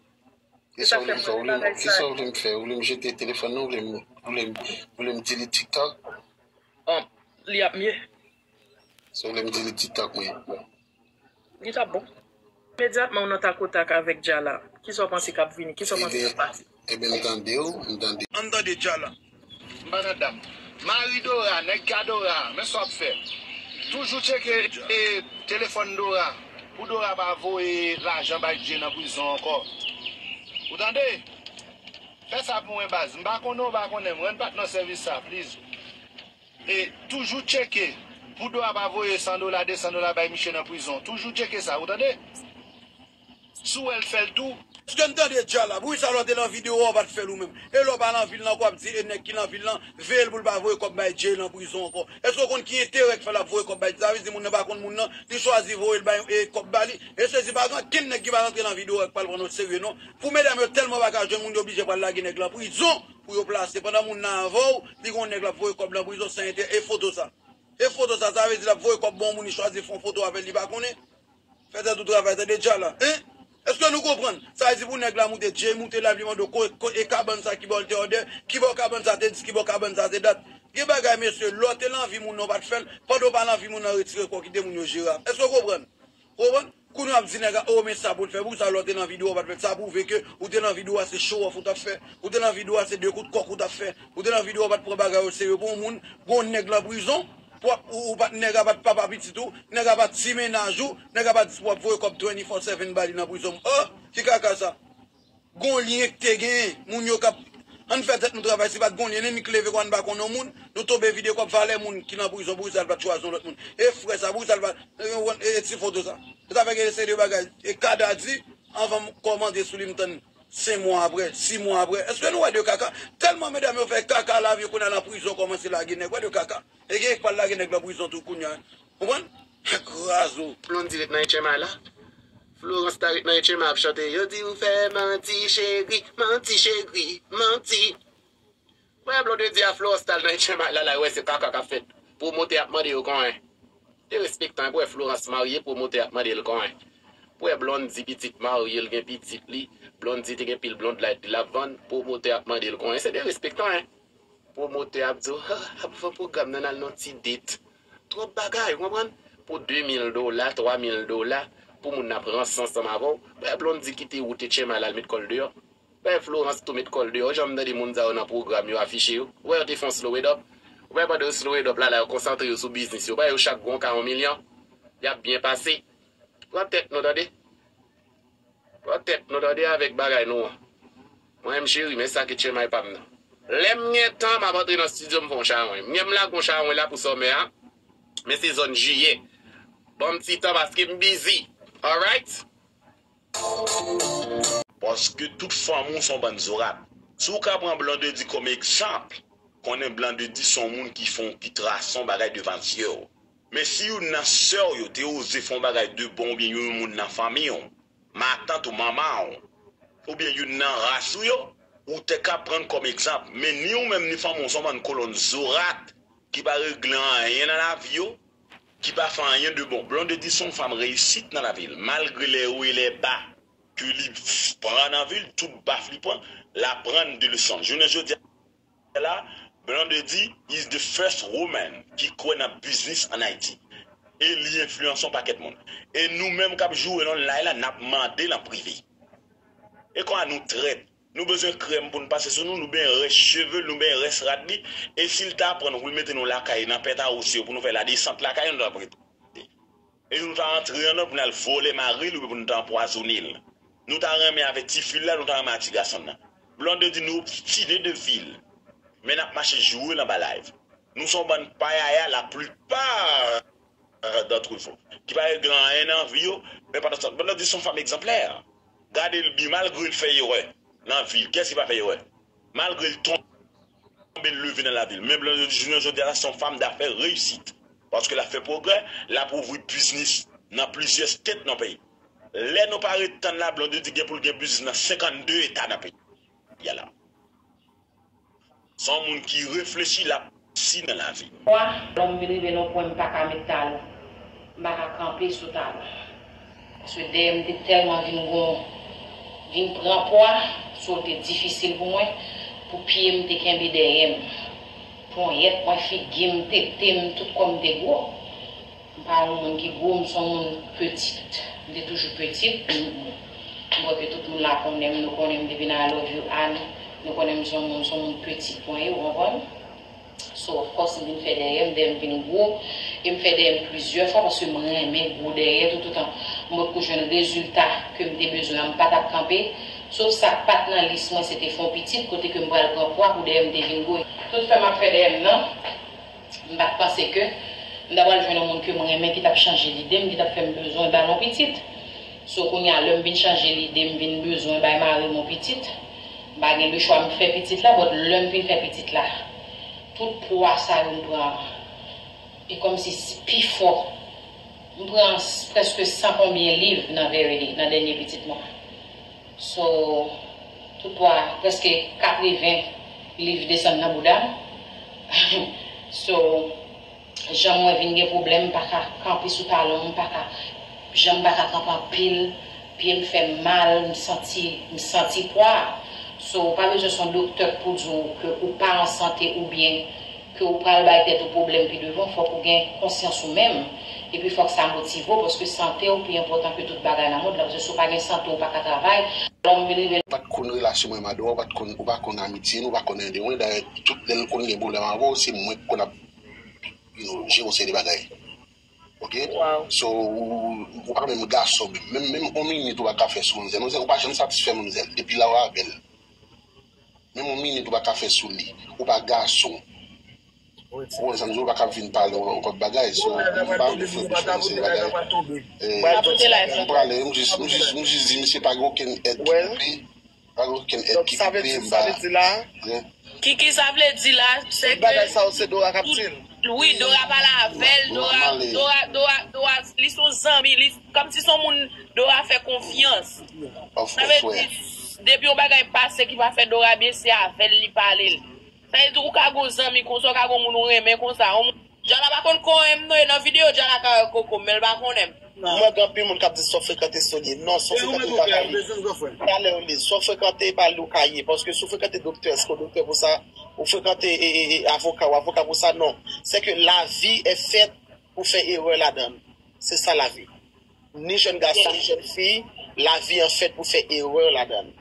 e sa k fè m wè bagay sa. Kisa w vle m fè? Ou vle m jete telefòn nan? Ou vle m, ou vle m, ou vle m delete TikTok? Bon, li ap mye. Si w vle m delete TikTok mwen. Li t ap bon. Imedyatman ou nan takotak avèk Djala, kisa w panse k ap vini? Kisa w panse k ap pase? Ebyen, m tande w, m tande. Ann tande Djala. M pa nan dam. Mari Dora, nèg ka Dora, men sa w ap fè. Toujou tcheke, e, telefòn Dora, pou Dora pa voye lajan bay Jay nan prizon ankò. Ou tande? Fè sa pou mwen, baz. M pa konnen w pa konnen m. Rann patnè w sèvis sa, please. E toujou tcheke pou Dora pa voye san dola, de san dola bay misye nan prizon. Toujou tcheke sa, ou tande? Si w wè l fè l tou. Èske n tande Djala? Poukisa lè w te nan videyo a, w pa t fè l ou menm? E lè w pa nan vil nan, w ap di, e nèg ki nan vil lan, veye l pou l pa voye kòb bay Jay nan prizon ankò. Èske w konn ki enterè k fè l ap voye kòb bay Jay? Sa vle di moun nan pa konn moun nan, li chwazi voye l bay, e, kòb ba li. E sezi pa gen ankenn nèg ki pa rantre nan videyo a k pral pran nou serye non. Pou medam yo tèlman pa ka jwenn moun, yo blije pral lage nèg lan prizon pou yo plase. Pandan moun nan avè w, li gen yon nèg l ap voye kòb nan prizon san enterè. E foto sa. E foto sa, sa vle di l ap voye kòb ba yon moun, li chwazi fè yon foto avè l, li pa konnen. Fè tèt ou travay, tande Djala, en? Èske nou konprann? Sa vle di pou nèg la moute, Jay moute la, li mande w ko, ko, e kabann sa ki ba w l te òdè, ki ba w kabann sa te dis, ki ba w kabann sa te dat. Gen bagay, mesye, lè w te nan vi moun nan, w pa t fè l, pandan w pa nan vi moun nan, retire kò w, kite moun yo jere a. Èske w konprann? Ou konprann? Kounye a w ap di nèg la, o, men sa pou l fè, poukisa lè w te nan videyo a w pa t fè l? Sa pwouve ke ou te nan videyo a se show off ou t ap fè. Ou te nan videyo a se de kout kòk ou t ap fè. Ou te nan videyo a w pa t pran bagay yo serye pou yon moun, gon nèg nan prizon, pou w ap, ou, ou pa t nèg la pa t papa pitit ou, nèg la pa t ti mennaj ou, nèg la pa t di pou w ap voye kòb twenty-four seven ba li nan prizon. O, ki kaka sa? Gon lyen ki te genyen, moun yo k ap, ann fè tèt nou travay, si pa t gon lyen, ennmi k leve kò a n pa konn yon moun, nou tonbe vide kòb valè moun ki nan prizon, poukisa l pa t chwazi yon lòt moun? E frè sa, poukisa l pa, e, e, e ti foto sa? E sa fè gen seri de bagay, e Kada di, anvan m kòmante sou li, m tann senk mwa apre, sis mwa apre. Èske nou wè de kaka? Tèlman medam yo fè kaka lavi yo kounye a nan prizon kòmanse lage nèg, wè de kaka. E gen k pral lage nèg nan prizon tou kounye a. Konprann? Kraz ou. Blondy ret nan H M I la. Florence ta ret nan H M I ap chante. Yo di ou fè manti, cheri, manti, cheri, manti. Wè, Blondedy a Florence t al nan H M I la, la, wè, se kaka k ap fèt. Pwomotè ap mande yo konyen. Derespektan, pou wè Florence marye, pwomotè ap mande l konyen. Pou wè Blondy pitit marye, l gen pitit li. Blondy te gen pil Blondlyte li l ap vann, pwomotè ap mande l konyen. Se derespektan, en. Pwomotè ap di w, "Ha, ap vann pwogram nan, n al nan ti date." Twòp bagay, ou konprann? Pou de mil dola, twa mil dola, pou moun nan ap ranse ansanm avè w. Wè Blondy kite wout H M I la, l met kò l deyò. Bay Florence tou met kò l deyò. Jan m tande moun sa yo nan pwogram yo afiche yo. Ou wè yo te fè yon slow it up. Ou wè pandan yo slow it up la, la yo konsantre yo sou biznis yo. Bay yo chak gon ka yon milyon. Y ap byen pase. Pran tèt nou tande. Pran tèt nou tande avèk bagay nou an. Mwen menm cheri, men sa ki H M I pa m nan. Lè m gen tan, m ap antre nan estidyo, m fè yon chawony. M gen m lage yon chawony la pou sòmè a. Men se zòn jiyè. Ban m ti tan paske m busy. Alright? Paske tout fanm ou se yon bann zorat. Si w ka pran Blondedy kòm egzanp, konnen Blondedy se yon moun ki fè yon, ki trase yon bagay devan zye w. Men si youn nan sè w yo te oze fè yon bagay de bon oubyen yon moun nan fanmi w, matant ou, manman w, oubyen youn nan ras ou yo, ou te ka pran kòm egzanp. Men ni ou menm ni fanmi w se yon bann kolonn zorat ki pa regle anyen nan lavi yo, ki pa fè anyen de bon. Blondedy se yon fanm reyisit nan lavi l, malgre lè wo e lè ba ke li pran nan vi l, tout baf li pran, l aprann de leson. Jounen jodi a la, Blondedy is the first woman ki kwè nan biznis an Ayiti. E li enfliyanse yon pakèt moun. E nou menm k ap joure nan lay la, n ap mande l an prive. E kwa nou trèt. Nou bezwen krèm pou n pase sou nou, nou benyen rès cheve l, nou benyen rès rad li. E si l ta aprann pou l mete nou lakay nan pèt a wousi yo pou nou fè ladesant lakay nou, nou t ap rete. E nou ta antre anndan pou n al vòlè mari l oubyen pou nou ta anpwazonnen l. Nou ta renmen avè tifi l la, nou ta renmen a ti gason l la. Blondedy nou obstine de vil. Men n ap mache joure l anba live. Nou se yon bann payaya, la plupart d'entre vous, ki pa regle anyen nan vi yo, men pandan se tan, Blondedy se yon fanm egzanplè. Gade l byen, malgre l fè erè nan vi l, kiyès ki pa fè erè? Malgre l tonbe, l leve nan lavi l. Men Blondedy jounen jodi a la, se yon fanm dafè reyisit. Paske l ap fè pwogrè, l ap ouvri biznis nan plizyè state nan peyi. Lè nou pa ret tann la, Blondedy gen pou l gen biznis nan senkannde eta nan peyi a la. Se yon moun ki reflechi, l ap si nan lavi. Pwa, lè m vin rive nan yon pwen m pa ka met talon. M pa ka kanpe sou talon. Paske dèyè m te tèlman vin gwo, vin pran pwa, so l te difisil pou mwen, pou pye m te kenbe dèyè m. Ponyèt mwen, figi m, tete m, tout kò m te gwo. M pa yon moun ki gwo, m se yon moun pitit. M te toujou pitit. M, m kwè ke tout moun la konnen m, nou konnen m depi nan I love you Ann. Nou konnen m se yon moun, se yon moun pitit mwen ye, ou konprann? So, of course, m vin fè dèyè m, dèyè m vin gwo. E m fè dèyè m plizyè fwa paske m renmen gwo dèyè. Toutotan m potko jwenn rezilta ke m te bezwen an, m pa t ap kanpe. Sof sa k pa t nan lis mwen, se te fè yon pitit kote ke m pral pran pwa pou dèyè m te vin gwo. Tout fè m ap fè dèyè m nan, m pa t panse ke m ta pral jwenn yon moun ke m renmen ki t ap chanje lide m, ki t ap fè m bezwen ba l yon pitit. So, kounye a, lè m vin chanje lide, m vin bezwen bay mari m yon pitit, m pa gen lechwa, m fè pitit la, but lè m fin fè pitit la, tout pwa sa yo m pran, e kòmsi s-, pi fò. M pran s-, prèske san konbyen liv nan Verity, nan dènye pitit mwen. So, tout pwa, prèske katreven liv desann nan bouda m. So, jan mwen vin gen pwoblèm, m pa ka kanpe sou talon m, m pa ka, jan m pa ka kanpe anpil, pye m fè m mal, m santi, m santi pwa. So, ou pa bezwen se yon doktè k pou di w ke ou pa an sante oubyen ke ou pral bay tèt ou pwoblèm pi devan, fòk ou gen konsyans ou menm. Epi fòk sa motive w, paske sante w pi enpòtan ke tout bagay nan mond la. Paske si w pa gen sante, ou pa ka travay. Lè w vin rive. Ou pa t konn relasyon mwen, madanm, ou pa t konn, ou pa konn amitye nou, ou pa konn anyen de mwen. Dayè, tout lè l konn gen pwoblèm avè w, se mwen ki konn ap, you know, jere yon seri de bagay. Ok? Wow. So, ou, ou pa menm gason menm. Menm, menm yon minit ou pa ka fè sou manmzèl. Manmzèl, ou pa janm satisfè manmzèl. Depi la ou avè l. Menm yon minit ou pa ka fè sou li. Ou pa gason. Ou konn sa m di w, ou pa ka vin pale yon, yon kòk bagay. So, m pa vle fè bouch mwen se bagay. Eh, m prale, m jis, m jis, m jis di misye pa gen okenn èd ki koupe. Pa gen okenn èd ki koupe, m pa. Kiki, sa vle di la, se ke bagay sa yo, se Dora k ap di l. Wi, Dora pale avè l, Dora, Dora, Dora, Dora, li se yon zanmi, li, kòmsi se yon moun Dora fè konfyans. Sa vle di, depi yon bagay pase ki pa fè Dora byen, se avè l li pale l. Sa vle di, ou ka gen yon zanmi konsa, ou ka gen yon moun ou renmen konsa. Yon moun, Djala pa konn konnen m non, e nan videyo Djala ka wè koko m, men l pa konnen m. Mwen gen anpil moun k ap di sa w frekante Solie. Non, sa w frekante pa ka ye. Talè w li, sa w frekante pa li w ka ye. Paske si w frekante doktè, èske w doktè pou sa? Ou frekante e, e, e, avoka, ou avoka pou sa? Non. Se ke lavi est faite pou fè erè ladan l. Se sa lavi. Ni jèn gason, ni jèn fi, lavi an fèt pou fè erè ladan l.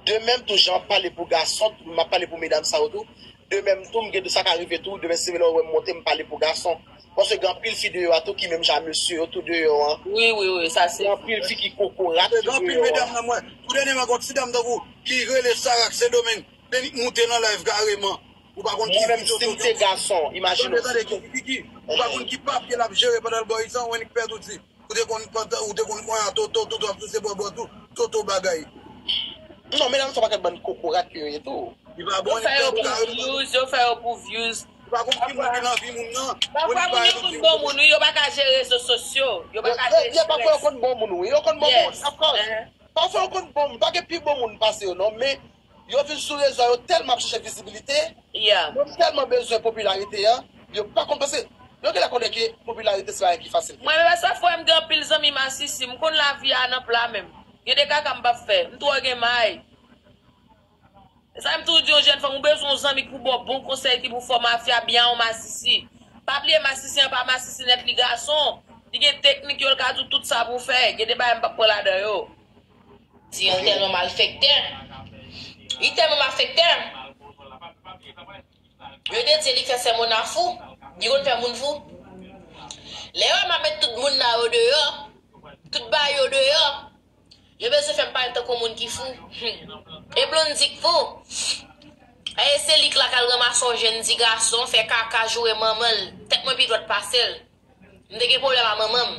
De menm tou, jan m ap pale pou gason, m ap pale pou medam sa yo tou. De menm tou, m gen dwa sa ka rive tou, demen si w wè m monte, m pale pou gason. Paske gen anpil fi deyò a tou ki menm jan mesye yo tou deyò an. Wi, wi, wi, sa se. Gen anpil fi ki kokorat ki deyò an. Gen anpil medam nan mwen. Tou dènyèman, gen yon ti dam tankou ki rele Sara k Sendomeng. Denik moute nan live kareman. Ou pa konn ki fi Toto. Mwen menm, si m te gason, imajine w. Tande, tande, ki, ki, ki, ki. Ou pa konn ki papye l ap jere pandan l bò isan, ou annik pèdi w di. Ou te konn pantan, ou te konn konn a Toto, Toto ap souse bòbò tou, Toto bagay. Non, medam sa pa kat bann kokorat ke yo ye tou. Li pa bon, li pèdi kareman. Yo fè yo pou views, yo fè yo pou views. Ou pa konn ki moun ki nan vi moun nan. Pafwa moun yo konn bon moun, wi, yo pa ka jere rezo sosyo. Yo pa ka jere strès. Pafwa yo konn bon moun, wi, yo konn bon moun, of course. Pafwa yo konn bon moun, pa gen pi bon moun pase yo, non, men yo vin sou rezo a, yo tèlman ap chèche vizibilite, yo tèlman bezwen popilarite a, yo pa konn panse, yo genlè konnen ke popilarite se bagay ki fasil. Mwen menm, sa fè m gen anpil zanmi masisi, m konn lavi a nan pla menm. Gen de kaka m p ap fè, m twò gen may. Sa m toujou di yon jèn fanm, ou bezwen yon zanmi ki pou ba w bon konsèy, ki pou fè w mafya byen a yon masisi. Pa bliye masisi an pa masisi nèt, li gason. Li gen teknik yo, l ka di w tout sa pou w fè. Gen de bagay m p ap pran ladan yo. Di an tèlman malfektè. Li tèlman malfektè. Yo te di li fè sèmona fou. Li konn fè moun fou. Lè yo m ap met tout moun nan yo deyò, tout bagay yo deyò, yo bezwen fè m parèt tankou moun ki fou. Hmm. E Blondy k fou. E se li k la k al ranmase yon jèn ti gason, fè kaka, joure manman l. Tèt mwen pi dwat pase l. M te gen pwoblèm a manman m.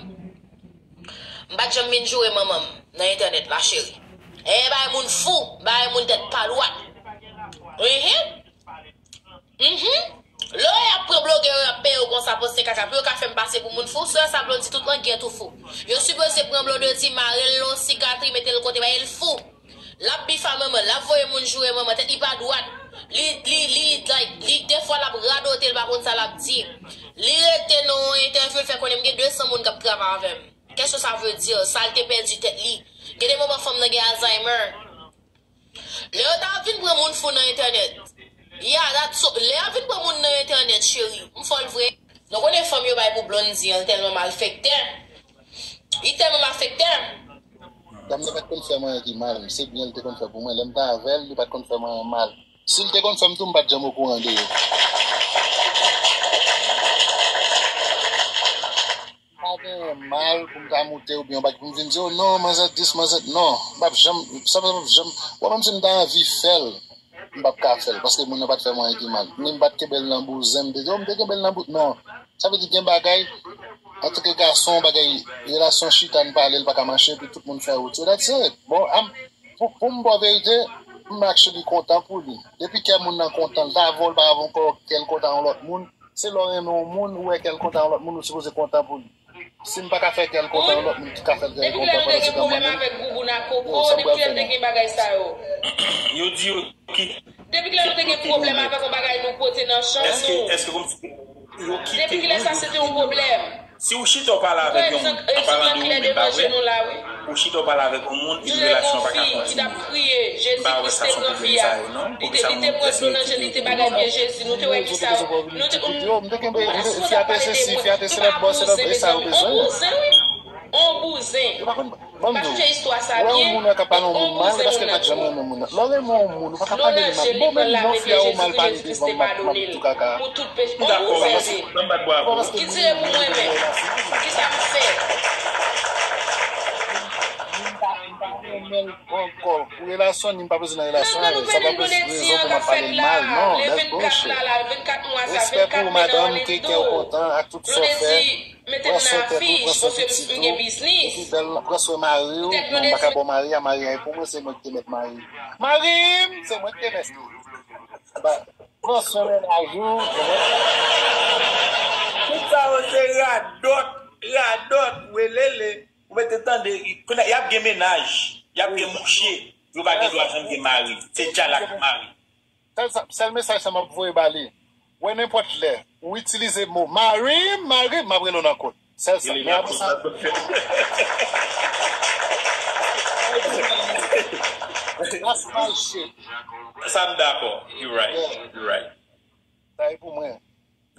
M pa t janm vin joure manman m nan entènèt la, cheri. E bay moun fou, bay moun tèt pa dwat. Mhm. Mhm. Lè y ap pran blogè yo, y ap peye yo konsa, poste kaka, pou yo ka fè m pase pou moun fou, sè sa Blondy tout langèt ou fou. Yo sipoze pran Blondy, mare l nan yon sikatri, mete l kote, bay l fou. L ap bif a manman l, l ap voye moun joure manman, tèt li pa dwat. Li, li, li, like, li, defwa l ap radote, l pa konn sa l ap di. Li rete nan yon entèvyou, l fè konnen m gen de san moun k ap travay avè m. Qu'est-ce que ça veut dire? Sa l te pèdi tèt li. Gen de moman fanm nan gen Alzheimer. Lè yo ta vin pran moun fou nan entènèt. Yeah, that's so, lè y ap vin pran moun nan entènèt, cheri. M fò l vre. Nou konnen fanm yo bay pou Blondy an, l tèlman malfektè. Li tèlman malfektè. Dam nan pa t konn fè m anyen ki mal, se byen l te konn fè pou mwen. Lè m t avè l, li pa t konn fè m anyen mal. Si l te konn fè m tou, m pa t janm okouran de yo. M pa genyen mal pou m ta moute oubyen yon bagay pou m vin di, "Oh non, manzè dis, manzè," non, m p ap janm, sa p ap janm, wè, menm si m ta anvi fè l, m p ap ka fè l, paske moun nan pa t fè m anyen ki mal. Ni m pa t kenbe l nan bouzen, m te di, "Oh, m te kenbe l nan bou-," non. Sa vle di gen bagay, antanke gason, bagay, relasyon chita n pale, l pa ka mache, epi tout moun fè wout yo, that's it. Bon, am, pou, pou m ba w verite, m actually kontan pou li. Depi kè moun nan kontan, l ta avè w, l pa avè w ankò, kè l kontan yon lòt moun, se lè w renmen yon moun, ou wè kè l kontan yon lòt moun, ou sipoze kontan pou li. Si m pa ka fè kè l kontan yon lòt moun, ki ka fè kè l kontan pandan se tan mwen menm? Yo, sa m pral fè menm? Depi kilè nou te gen pwoblèm avèk yon bagay sa yo? Yo di yo ki Depi kilè nou te gen pwoblèm avèk yon bagay nou pote nan chanm nou? Èske, èske kòmsi yo kite nou? Depi kilè sa se te yon pwoblèm? Si w chita w pale avèk yon moun, an palan de yon moun, pa vre? Ou chita w pale avèk yon moun, epi relasyon an pa ka kontinye. M pa wè sa se yon pwoblèm sa yo, non. Poukisa moun, èske yo kite yo? Yo, m te kenbe, m te, fyate se si, fyate se lòt bò, se lòt, e sa yo bezwen. On bouzen. Yo pa konn, ban m di w, lè yon moun wè k ap pale yon moun mal, se paske l pa t janm renmen moun nan. Lè w renmen yon moun, ou pa ka pale l mal. Bon, menm non, fi a ou mal pale devan m, m ap, m ap tou kaka. M dakò, ban m bat bwavo. Ki tire pou mwen menm? Kisa m fè? Ankò, pou relasyon, ni m pa bezwen nan relasyon avè l. Sa pa plis rezon pou m ap pale l mal, non, that's bullshit. Respè pou ou, madanm, ke kè w kontan ak tout sa w fè. Pran swen tèt ou, pran swen pitit ou. Epi bèl, pran swen mari w, non, m pa ka ba w mari a, mari a e pou mwen, se mwen ki te mèt mari. Mari m, se mwen ki te mèt. Ba, Pran swen mennaj ou. Tout sa yo se radòt, radòt, welele. Ou mete tande, kounye a, y ap gen mennaj, y ap gen mouche. Yo pa gen dwa janm gen mari. Se djal ak mari. Sèl sa, sèl mesaj sa m ap voye ba li. Wè nenpòt lè, ou itilize mo mari m, mari m, m ap rele w nan kont. Sèl sa. Men apre sa, that's my shit. Sa m dakò. You right. Yeah. You right. Sa e pou mwen.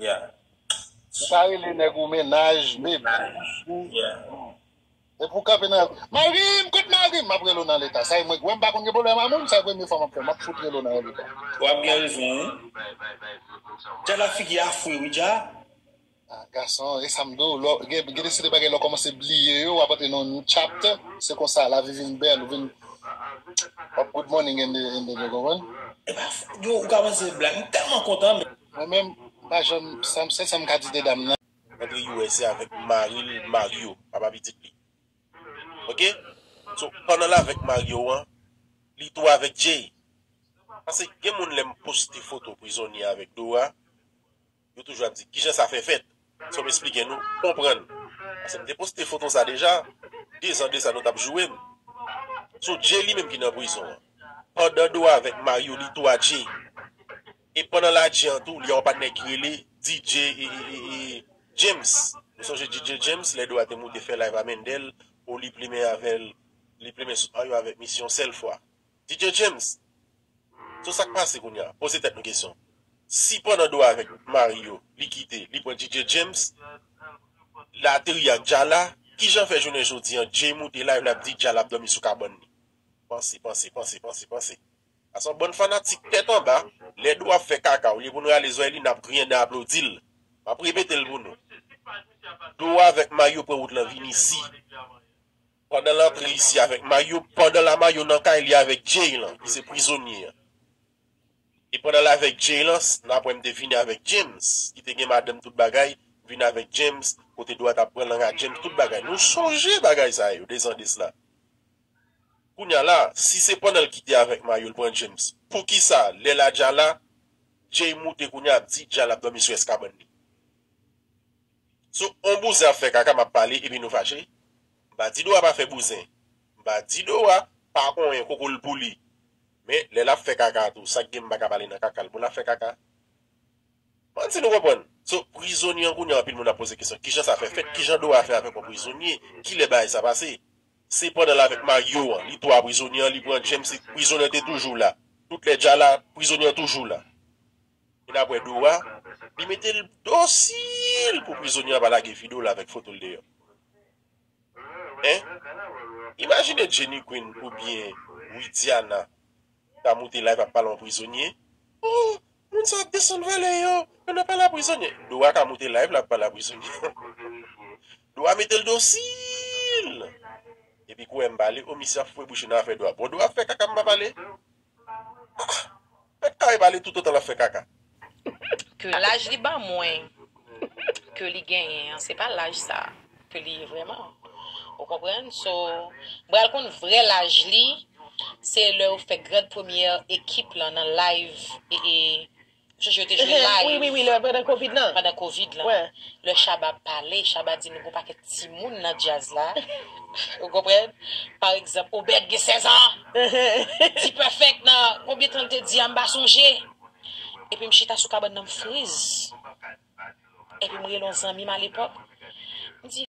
Yeah. Ou pa rele nèg ou mennaj, baby. Yeah. Epi w kanpe nan, mari m, kote mari m? M ap rele w nan leta. Sa e mwen, wè m pa konn gen pwoblèm a moun, sa e premye fwa m ap fè, m ap fout rele w nan leta. W ap gen rezon, wi. Dja la figi a fre, wi, dja. Ah, gason, e sa m di w, lè w, gen, gen de seri bagay lè w kòmanse bliye yo, w ap antre nan yon new chapter, se konsa, lavi vin bèl, ou vin, w ap good morning and the, and the, ou konprann? E pa f-, yo, ou ka panse blag, m tèlman kontan, men. Mwen menm, m pa janm, sa m, sèl sa m ka di de dam nan. Antre U S A avèk mari l, Mario, papa pitit li. Oke? So, pandan l avèk Mario an, li tou avèk Jay. Paske gen moun lè m poste foto prizonye avèk Dora, yo toujou ap di, "Kijan sa fè fèt?" So, m esplike nou, konprann. Paske m te poste foto sa deja, de zan de sa nou t ap joure m. So, Jay li menm ki nan prizon an. Pandan Dora avèk Mario, li tou a Jay. E pandan l a Jay an tou, li a yon patnè ki rele D J e, e, e, e, James. Nou sonje D J James, lè Dora te moute fè live a Mendel, o li plimen avè l, li plimen sou Mario avèk misyon sèl fwa. D J James, so sa k pase kounye a? Poze tèt nou kesyon. Si pandan Dora avèk Mario, li kite, li pran D J James, l ateri ak Djala, kijan fè jounen jodi an, Jay moute live, l ap di Djala ap dòmi sou kabann li? Panse, panse, panse, panse, panse. Sa se yon bann fanatik tèt anba, lè Dora ap fè kaka, olye pou nou rale zòrèy li, n ap griyen dan aplodi l. M ap repete l pou nou. Dora avèk Mario pran wout lan vin isi. Pandan l antre isi avèk Mario, pandan l a Mario nan kay li avèk Jay lan, ki se prizonye an. E pandan l avèk Jay lan, s-, n ap wè m te vini avèk James, ki te gen madanm tout bagay, vin avèk James, kote Dora t ap pran lang a James, tout bagay. Nou sonje bagay sa yo, de zan de sila. Kounye a la, si se pandan l kite avèk Mario, l pran James, poukisa, lè l a Djala, Jay moute kounye a ap di Djala ap dòmi sou èskabann li? So, on bouzen ap fè kaka, m ap pale, epi nou fache. M pa di Dora pa fè bouzen. M pa di Dora pa konyen koko l pou li. Men, lè l ap fè kaka tou, sa k gen m pa ka pale nan kaka l pou l ap fè kaka? Mwen di nou konprann. So, prizonye an kounye a, anpil moun ap poze kesyon, kijan sa fè fèt, kijan Dora fè avèk yon prizonye, kilè bagay sa pase? Se pandan l avèk Mario an, li tou a prizonye an, li pran James, prizonye an te toujou la. Tout lè Djala, prizonye an toujou la. E n ap wè Dora, li mete l dosil pou prizonye an pa lage videyo l avèk foto l deyò. Hein? Imajine Jenny Queen oubyen Widiana ta moute live ap pale a yon prizonye. Oh, moun sa ap desann valè yo, yo nan pale a prizonye. Dora ka moute live la ap pale a prizonye. Dora mete l dosil. Epi kou wè m pale, o misye ap foure bouch li nan afè Dora. Bon, Dora ap fè kaka m pa pale. Ah, mèt kare pale toutotan l ap fè kaka. Ke laj li ban mwen, ke li genyen an, se pa laj sa ke li ye vrèman. Ou konprann? So, m pral konn vrè laj li, se lè yo fè grand première ekip lan nan live, e, e, ou sonje yo te jwe live. Wi, wi, wi, lè pandan Covid lan. Pandan Covid lan. Wè. Lè Shabba pale, Shabba di nou gon pakèt timoun nan djaz la. Ou konprann? Pa egzanp, Obed gen sèz an. D-Perfect nan, konbyen tan l te di a, m pa sonje. Epi m chita sou kabann nan, m friz. Epi m rele yon zanmi m alepòk. M di,